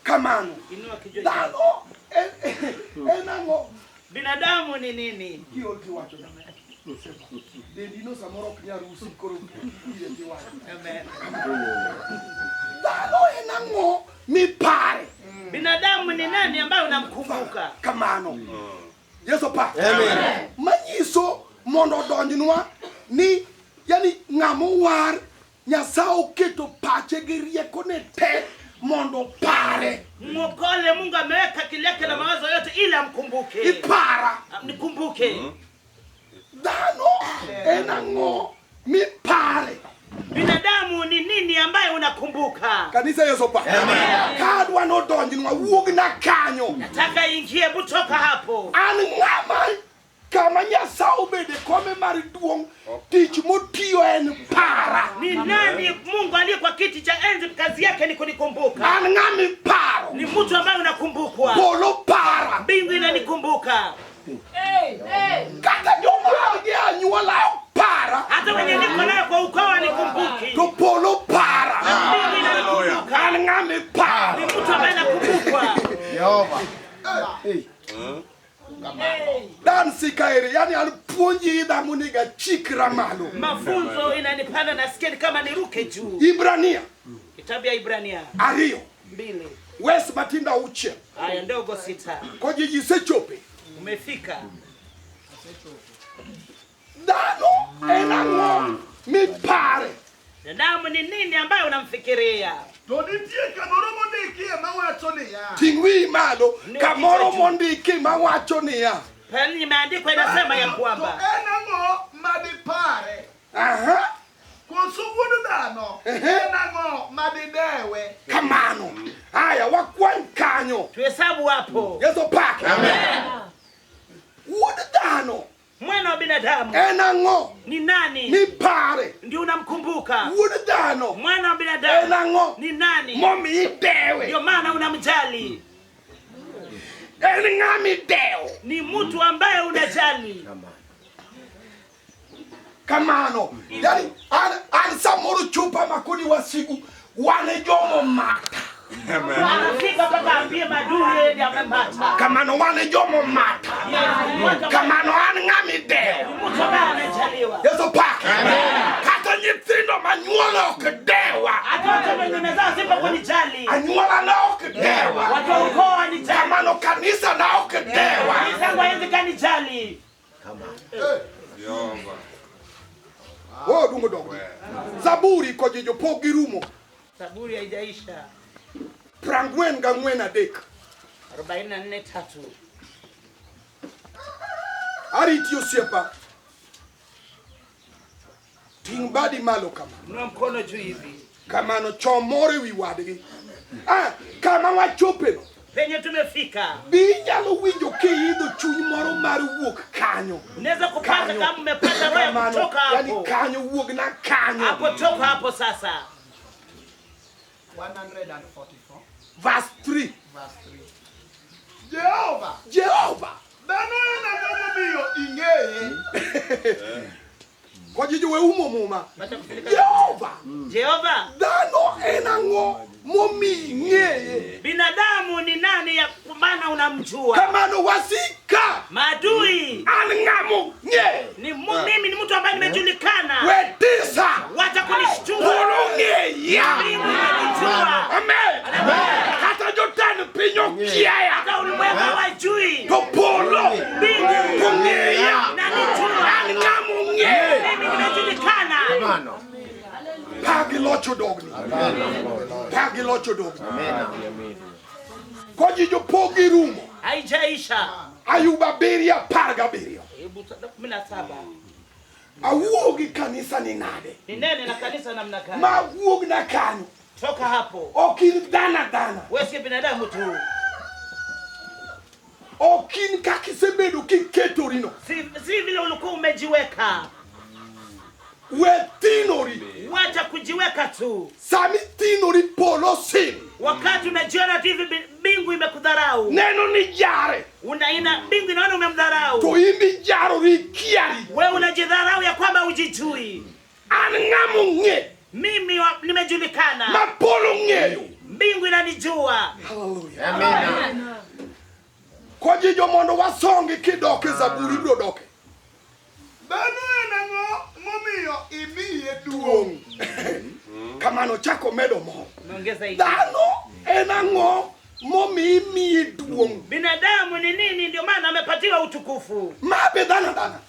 Speaker 2: Kamano.
Speaker 1: Inua kichwa chako.
Speaker 2: Dhano en ang'o?
Speaker 1: Binadamu ni nini?
Speaker 2: Kiol tiwacho na. Dendi no samoro ok nyal usi koro iye tiwacho.
Speaker 1: Amen.
Speaker 2: Dhano en ang'o mipare?
Speaker 1: Binadamu ni nani ambaye unamkumbuka?
Speaker 2: Kamano. Yesu pa. Amen. Manyiso mondo odonjnwa ni yani ng'ama owar Nyasaye oketo pache gi riekone te mondo pare.
Speaker 1: Mwokole Mungu ameweka akili yake na mawazo yote ili amkumbuke.
Speaker 2: Ipara.
Speaker 1: Nikumbuke.
Speaker 2: Dhano en ang'o mipare?
Speaker 1: Binadamu ni nini ambaye unakumbuka?
Speaker 2: Kanisa Yesu pa. Ka adwa nodonjnwa wuogna kanyo.
Speaker 1: Nataka ingie, hebu toka hapo.
Speaker 2: An ng'ama kama Nyasaye obede kome mar duong' tich motiyo en para.
Speaker 1: Ni nani Mungu aliye kwa kiti cha enzi kazi yake ni kunikumbuka?
Speaker 2: An ng'ama iparo.
Speaker 1: Ni mtu ambaye unakumbukwa.
Speaker 2: Polo para.
Speaker 1: Mbingu inanikumbuka.
Speaker 2: Kata joma an gi anyuola ok para.
Speaker 1: Hata wenye niko nayo kwa ukoo wanikumbuki.
Speaker 2: To polo para.
Speaker 1: Mbingu inanikumbuka.
Speaker 2: An ng'ama iparo.
Speaker 1: Ni mtu ambaye anakumbukwa.
Speaker 3: Jehova.
Speaker 2: Dan sikaere, yani an puonji idha monego achikra malo.
Speaker 1: Mafunzo inanipanda nasikia ni kama niruke juu.
Speaker 2: Ibrania
Speaker 1: Kitabu ya Ibrania
Speaker 2: 2
Speaker 1: 2
Speaker 2: wes matindo 6
Speaker 1: aya ndogo 6.
Speaker 2: Koji isechope.
Speaker 1: Umefika.
Speaker 2: Dhano en ang'o mipare?
Speaker 1: Damu ni nini ambayo unamfikiria?
Speaker 3: To nitie kamoro mondikie mawacho niya.
Speaker 2: Ting' wiyi malo
Speaker 1: Ne
Speaker 2: kamoro
Speaker 1: kichwa juu.
Speaker 2: mondiki mawacho niya.
Speaker 1: Pale imeandikwa inasema ya
Speaker 3: To
Speaker 1: kwamba
Speaker 3: en ang'o madipare?
Speaker 2: Aha.
Speaker 3: Koso wuod dhano en ang'o madidewe?
Speaker 2: Kamano. Haya wakwany kanyo.
Speaker 1: Tuhesabu hapo.
Speaker 2: Yesu pake. Amen. Wuod dhano
Speaker 1: Mwana wa binadamu
Speaker 2: en ang'o
Speaker 1: ni nani
Speaker 2: mipare?
Speaker 1: Ndio unamkumbuka?
Speaker 2: Wuod dhano
Speaker 1: Mwana wa
Speaker 2: en
Speaker 1: binadamu
Speaker 2: ang'o
Speaker 1: ni nani?
Speaker 2: momiyo idewe?
Speaker 1: Ndio maana unamjali.
Speaker 2: En ng'ama idewo.
Speaker 1: Ni mtu ambaye unajali.
Speaker 2: Kamano. Yani an samoro chupa makoni wasigu wan e jomo mata.
Speaker 1: Anafika mpaka ambie maadui yeye ndiye amemata.
Speaker 2: Kamano wan e jomo mata.
Speaker 1: Yes, ni mtu ambaye-
Speaker 2: Kamano an ng'ama idewo.
Speaker 1: ni mtu ambaye anajaliwa.
Speaker 2: Yesu pake. Kata nyithindo manyuola ok dewa.
Speaker 1: Hata watu wenye nimezaa sipo kunijali.
Speaker 2: Anyuola na ok dewa.
Speaker 1: Watu wa ukoo wanijali.
Speaker 2: Kamano kanisa na ok dewa.
Speaker 1: Kanisa yangu haiwezi kanijali.
Speaker 2: Oh, dungo dog. Zaburi kojijo pok girumo.
Speaker 1: Zaburi haijaisha.
Speaker 2: 43.
Speaker 1: 44:3.
Speaker 2: Ariti osiepa. Ting' badi malo kama.
Speaker 1: Inua mkono juu hivi.
Speaker 2: Kamano chom moro ewi wadgi. Ah, kama wachopeno.
Speaker 1: Penye tumefika.
Speaker 2: Be inyalo winjo kiidho chuny moro mar wuok kanyo.
Speaker 1: Unaweza kupata
Speaker 2: Kanyo.
Speaker 1: kama umepata roho ya
Speaker 2: Kamano,
Speaker 1: kutoka
Speaker 2: yani
Speaker 1: hapo.
Speaker 2: kanyo wuog na kanyo.
Speaker 1: Hapo toka hapo sasa.
Speaker 3: 144
Speaker 2: Verse 3.
Speaker 3: verse 3. Jehova,
Speaker 2: Jehova.
Speaker 3: dhano en ang'o momiyo ing'eye?
Speaker 2: Kojijo we umo muma.
Speaker 1: Wacha kufunika.
Speaker 2: Jehova.
Speaker 1: Jehova,
Speaker 2: Dhano en ang'o momiyo ing'eye?
Speaker 1: binadamu ni nani ya maana unamjua?
Speaker 2: Kamano wasika.
Speaker 1: Maadui
Speaker 2: An ng'amo ng'e.
Speaker 1: ni mimi ni mtu ambaye nimejulikana.
Speaker 2: We tisa.
Speaker 1: Wacha kunishtua.
Speaker 2: Polo ng'eya.
Speaker 1: Mbingu inanijua.
Speaker 2: Amen. Kata jotend piny okiaya.
Speaker 1: Hata ulimwengu hawajui.
Speaker 2: To polo.
Speaker 1: Mbingu
Speaker 2: To ng'eya.
Speaker 1: inanijua.
Speaker 2: An ng'amo ng'e.
Speaker 1: Mimi nimejulikana.
Speaker 2: Pagi locho dogni. Pagi locho dogni. Kojijo pok girumo.
Speaker 1: Haijaisha.
Speaker 2: Ayub abiriyo apar gabiriyo.
Speaker 1: Hebu 17.
Speaker 2: Awuog gi kanisa ni nade?
Speaker 1: Ninene na kanisa namna gani?
Speaker 2: Ma awuog na kanyo.
Speaker 1: Toka hapo.
Speaker 2: Ok in dhano dhana.
Speaker 1: Wewe si binadamu tu.
Speaker 2: Ok in kaka isebedo kiketorino.
Speaker 1: Si vile ulikuwa umejiweka.
Speaker 2: We tinori.
Speaker 1: Wacha kujiweka tu.
Speaker 2: Sami tinori polo sin.
Speaker 1: Wakati unajiona tu hivi mbingu imekudharau.
Speaker 2: Neno ni jare.
Speaker 1: Unaina mbingu inaona umemdharau.
Speaker 2: To in be jarori ikiari.
Speaker 1: Wewe unajidharau ya kwamba hujijui.
Speaker 2: An ng'amo ng'e.
Speaker 1: Mimi nimejulikana.
Speaker 2: Ma polo ng'eyo.
Speaker 1: Mbingu inanijua.
Speaker 2: Hallelujah. Amen. Kojijo mondo wasongi kidok e Zaburi biro doke.
Speaker 3: Dhano en ang'o momiyo imiye duong'?
Speaker 2: Duong'. Kamano chako medo moro.
Speaker 1: Naongeza hii.
Speaker 2: Dhano en ang'o momiyo imiye duong'?
Speaker 1: Binadamu ni nini ndio maana amepatiwa utukufu?
Speaker 2: Ma be dhano dhana.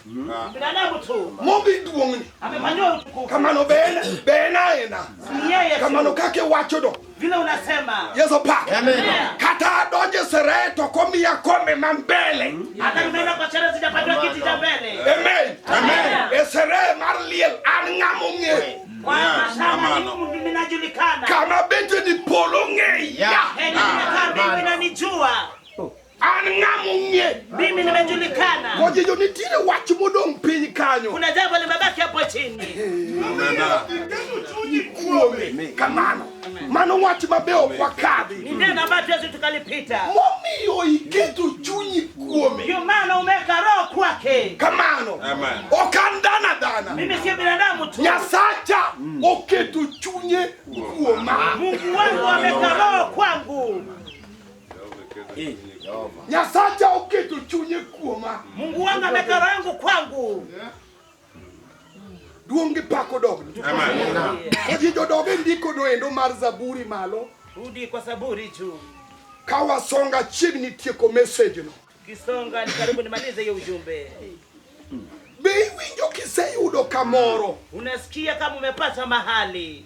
Speaker 1: Binadamu tu
Speaker 2: Momi duong'ni.
Speaker 1: amepatiwa utukufu.
Speaker 2: Kamano be en aena.
Speaker 1: Ni yeye tu.
Speaker 2: Kamano kaka iwacho do.
Speaker 1: Vile unasema.
Speaker 2: Yesu pak.
Speaker 4: Amen.
Speaker 2: Kata adonje sherehe to komiya kombe ma mbele.
Speaker 1: Hata nimeenda kwa sherehe sijapatiwa kiti cha mbele.
Speaker 2: Amen.
Speaker 4: Amen.
Speaker 2: E sherehe mar liel an ng'ama ong'eyo.
Speaker 1: Kwa mashamba ni mimi ninajulikana.
Speaker 2: Kama bete ni polo ng'eya.
Speaker 1: Heri nimekaa mbingu inanijua.
Speaker 2: An ng'ama ong'e.
Speaker 1: Mimi nimejulikana.
Speaker 2: Kojijo nitiere wach modong' piny kanyo.
Speaker 1: Kuna jambo limebaki hapo chini.
Speaker 3: Momiyo iketo chunyi kuome.
Speaker 2: Kuome. Kamano. Mano wach mabe ok wakadhi.
Speaker 1: Ni neno ambalo tuwezi tukalipita.
Speaker 2: Momiyo iketo chunyi kuome.
Speaker 1: Ndio maana umeweka roho kwake.
Speaker 2: Kamano.
Speaker 4: Amen.
Speaker 2: Ok an dhano dhana.
Speaker 1: Mimi si binadamu tu.
Speaker 2: Nyasacha oketo chunye kuoma.
Speaker 1: Mungu wangu ameweka roho kwangu.
Speaker 2: Nyasacha oketo chunye kuoma.
Speaker 1: Mungu wangu ameweka roho yangu kwangu.
Speaker 2: Duong' gi pak odogni. Kojijo dog e ndiko no endo mar Zaburi malo.
Speaker 1: Rudi kwa Zaburi juu.
Speaker 2: Ka wasonga chiegni tieko message no.
Speaker 1: Kisonga ni karibu nimalize hiyo ujumbe.
Speaker 2: Be iwinjo kiseyudo kamoro?
Speaker 1: Unasikia kama umepata mahali.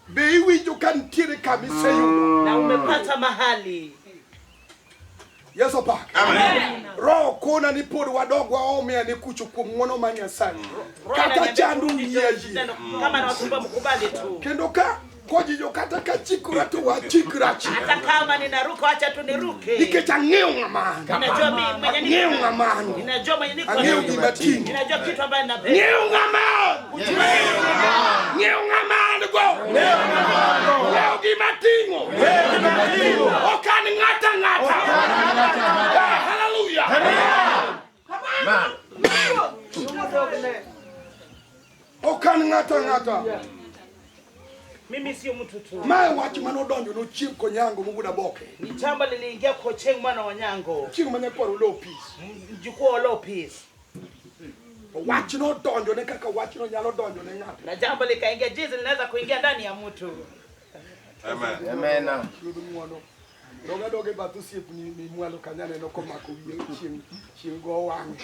Speaker 2: Be iwinjo ka nitiere kama iseyudo?
Speaker 1: Na umepata mahali.
Speaker 2: Yesu pak.
Speaker 4: Amen.
Speaker 2: Roho kona ni pod wadog waome ane kucho kuom ng'wono mar Nyasaye.
Speaker 1: Roho
Speaker 2: Kata
Speaker 1: inaniambia
Speaker 2: chando
Speaker 1: turudi
Speaker 2: yie
Speaker 1: tena,
Speaker 2: yie.
Speaker 1: Kama nawasumbua mkubali tu.
Speaker 2: Kendo ka Kojijo kata ka chikora to wachikra chika.
Speaker 1: Hata kama ninaruka, acha tu niruke.
Speaker 2: Nikech ang'eyo ng'ama an.
Speaker 1: Ninajua mimi mwenye
Speaker 2: Ang'eyo
Speaker 1: niko.
Speaker 2: ng'ama an.
Speaker 1: Ninajua mwenye niko.
Speaker 2: Ang'eyo gima ting'o.
Speaker 1: Ninajua kitu ambayo ninabeba.
Speaker 2: Ng'eyo ng'ama an. Ng'eyo ng'ama an go. Ng'eyo gima ting'o. Ok an ng'ata ng'ata. Eh, hallelujah. Ok an ng'ata ng'ata.
Speaker 1: Mimi sio mtu tu.
Speaker 2: Mae wach manodonjo nochieng' konyango mowuod Aboke.
Speaker 1: Ni jambo liliingia kwa Ochieng' mwana wa Nyango,
Speaker 2: Chieng' mane kwaro Lopis.
Speaker 1: mjukuu wa Lopis,
Speaker 2: To wach nodonjo ne kaka wachno nyalo donjo ne ng'ato.
Speaker 1: na jambo likaingia jinsi linaweza kuingia ndani ya mtu.
Speaker 4: Amen.
Speaker 2: Ruodh ng'uono. Doga doga e bath osiepni ni mwalo kanyo aneno komako wiye chieng' chieng' go wang'e.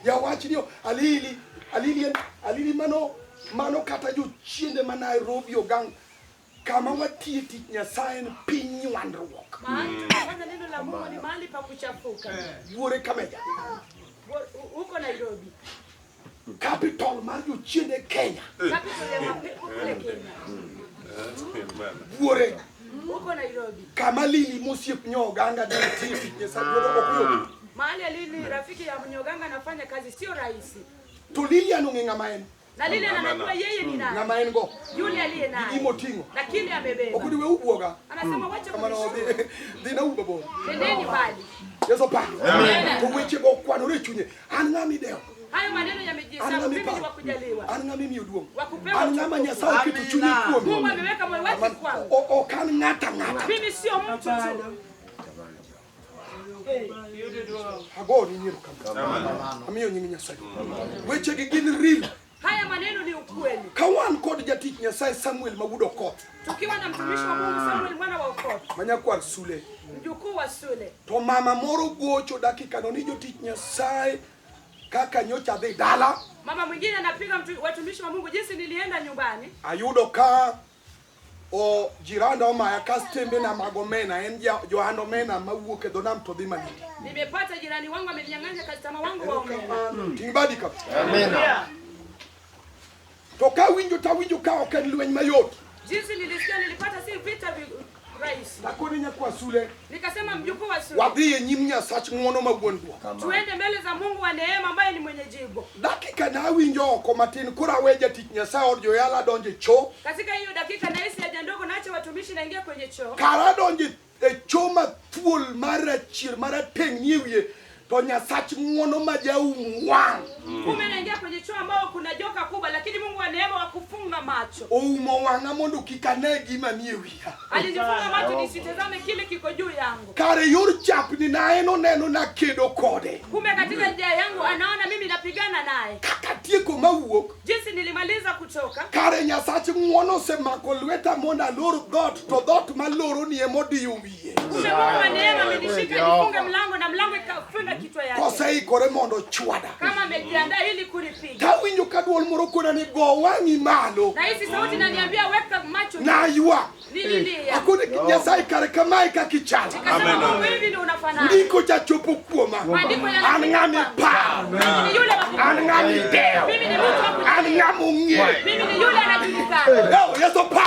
Speaker 2: Jawach ni alili alili en alili mano mano kata jochiende ma Nairobi ogang kama watiye tich Nyasaye en piny nywandruok.
Speaker 5: Mahali tunafanya neno la Mungu ni mahali pa kuchafuka.
Speaker 2: Wuore Kameja.
Speaker 5: Huko Nairobi.
Speaker 2: Capital mar jochiende Kenya.
Speaker 5: Capital ya mapepo kule Kenya.
Speaker 2: Wuore
Speaker 5: Huko Nairobi.
Speaker 2: kama Lili mosiep nyoganga ne tiye tich Nyasaye godo ok yot.
Speaker 5: Mahali Lili rafiki ya Mnyoganga anafanya kazi sio rahisi.
Speaker 2: To Lilian ong'e ng'ama en.
Speaker 5: Na Lili anajua yeye ni nani.
Speaker 2: Ng'ama en go.
Speaker 5: Yule aliye
Speaker 2: Gi
Speaker 5: naye.
Speaker 2: gima oting'o.
Speaker 5: Na kile amebeba.
Speaker 2: Ok odiwe ubwoga.
Speaker 5: Anasema wacha
Speaker 2: Kamano
Speaker 5: kunishtua.
Speaker 2: dhi dhi na uba bor.
Speaker 5: Nendeni mbali.
Speaker 2: Yesu pa.
Speaker 5: Amen.
Speaker 2: To wechego okwanore e chunye. An ng'ama idewo.
Speaker 5: Hayo maneno
Speaker 2: An
Speaker 5: yamejihesabu.
Speaker 2: ng'ama
Speaker 5: Mimi ni
Speaker 2: iparo.
Speaker 5: wa kujaliwa.
Speaker 2: An ng'ama imiyo duong'.
Speaker 5: Wa kupewa
Speaker 2: An ng'ama
Speaker 5: utukufu.
Speaker 2: Nyasaye oketo chunye
Speaker 5: Mungu
Speaker 2: kuome.
Speaker 5: ameweka moyo wake kwangu.
Speaker 2: Ok an ng'ata ng'ata.
Speaker 5: Mimi sio mtu tu.
Speaker 2: Agoni nyiero kamano. Amiyo nying Nyasaye. Wechegi gin real.
Speaker 5: Haya maneno ni ukweli.
Speaker 2: Ka wan kod jatich Nyasaye Samuel ma wuod Okoth
Speaker 5: Tukiwa na mtumishi wa Mungu Samuel mwana wa Okoth,
Speaker 2: ma nyakwar Sule.
Speaker 5: mjukuu wa Sule.
Speaker 2: To mama moro gocho dakikano ni jotich Nyasaye kaka nyocha adhi dala
Speaker 5: Mama mwingine anapiga watumishi wa Mungu jinsi nilienda nyumbani,
Speaker 2: ayudo ka o jiranda omaya kastembe na mag omena en johand omena mawuok e dho nam to dhi Malindi.
Speaker 5: nimepata jirani wangu ameninyang'anya customer wangu wa omena.
Speaker 2: Ting' badi ka.
Speaker 4: Amen.
Speaker 2: To kawinjo tawinjo ka ok en lweny mayot.
Speaker 5: Jinsi nilisikia nilipata si vita rahisi.
Speaker 2: Takone nyakwa Sule
Speaker 5: Nikasema mjukuu wa Sule,
Speaker 2: wadhi e nyim Nyasach ng'uono ma wuon duok.
Speaker 5: tuende mbele za Mungu wa neema ambaye ni mwenye jibu.
Speaker 2: Dakika na awinjo oko matin koro awe jatich Nyasaye od joyala donjo e cho.
Speaker 5: Katika hiyo dakika nahisi haja ndogo, naacha watumishi naingia kwenye choo.
Speaker 2: Kara donjo e cho ma thuol marachier marateng' nie wiye to Nyasach ng'uono ma jaum wang'
Speaker 5: Kumbe naingia kwenye choo ambao kuna joka kubwa, lakini Mungu wa neema wa kufunga macho.
Speaker 2: oumo wang'a mondo kik ane gima nie wiya.
Speaker 5: Alinifunga macho nisitazame kile kiko juu yangu.
Speaker 2: Kare yor chapni na en oneno nakedo kode.
Speaker 5: Kumbe katika njia yangu anaona mimi napigana naye.
Speaker 2: Kaka tieko mawuok
Speaker 5: Jinsi nilimaliza kutoka,
Speaker 2: kare Nyasach ng'uono osemako lweta mondo alor dhoot to dhoot maloro ni emodiyo wiye.
Speaker 5: kumbe Mungu wa neema amenishika nifunge mlango na mlango ikafunga kichwa yake.
Speaker 2: Koseikore mondo ochwada.
Speaker 5: Kama amejiandaa ili kunipiga.
Speaker 2: Tawinjo ka duol moro kona ni go wang'i malo.
Speaker 5: Na hisi sauti inaniambia weka macho.
Speaker 2: Naywa.
Speaker 5: Nililia.
Speaker 2: Akone Nyasaye kare kamae kaka ichalo.
Speaker 5: Nikasema Mungu hivi ndio unafanana.
Speaker 2: Ndiko cha chopo kuoma.
Speaker 5: Maandiko
Speaker 2: An
Speaker 5: yanasema
Speaker 2: ng'ama iparo.
Speaker 5: mimi ni yule wa
Speaker 2: An ng'ama idewo.
Speaker 5: Mimi ni mtu wa
Speaker 2: An ng'ama ong'eyo.
Speaker 5: Mimi ni yule anajulikana.
Speaker 2: Leo Yesu pa.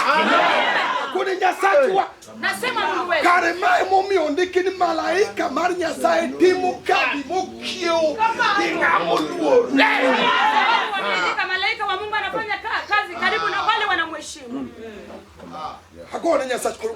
Speaker 2: Kone Nyasachwa.
Speaker 5: Nasema Mungu wetu.
Speaker 2: Kare mae momiyo ondiki ni malaika mar Nyasaye timo kambi mokiewo gi ng'ama oluore.
Speaker 5: Sababu wameandika malaika wa Mungu anafanya kazi karibu na wale wanamheshimu.
Speaker 2: Agone Nyasach koro.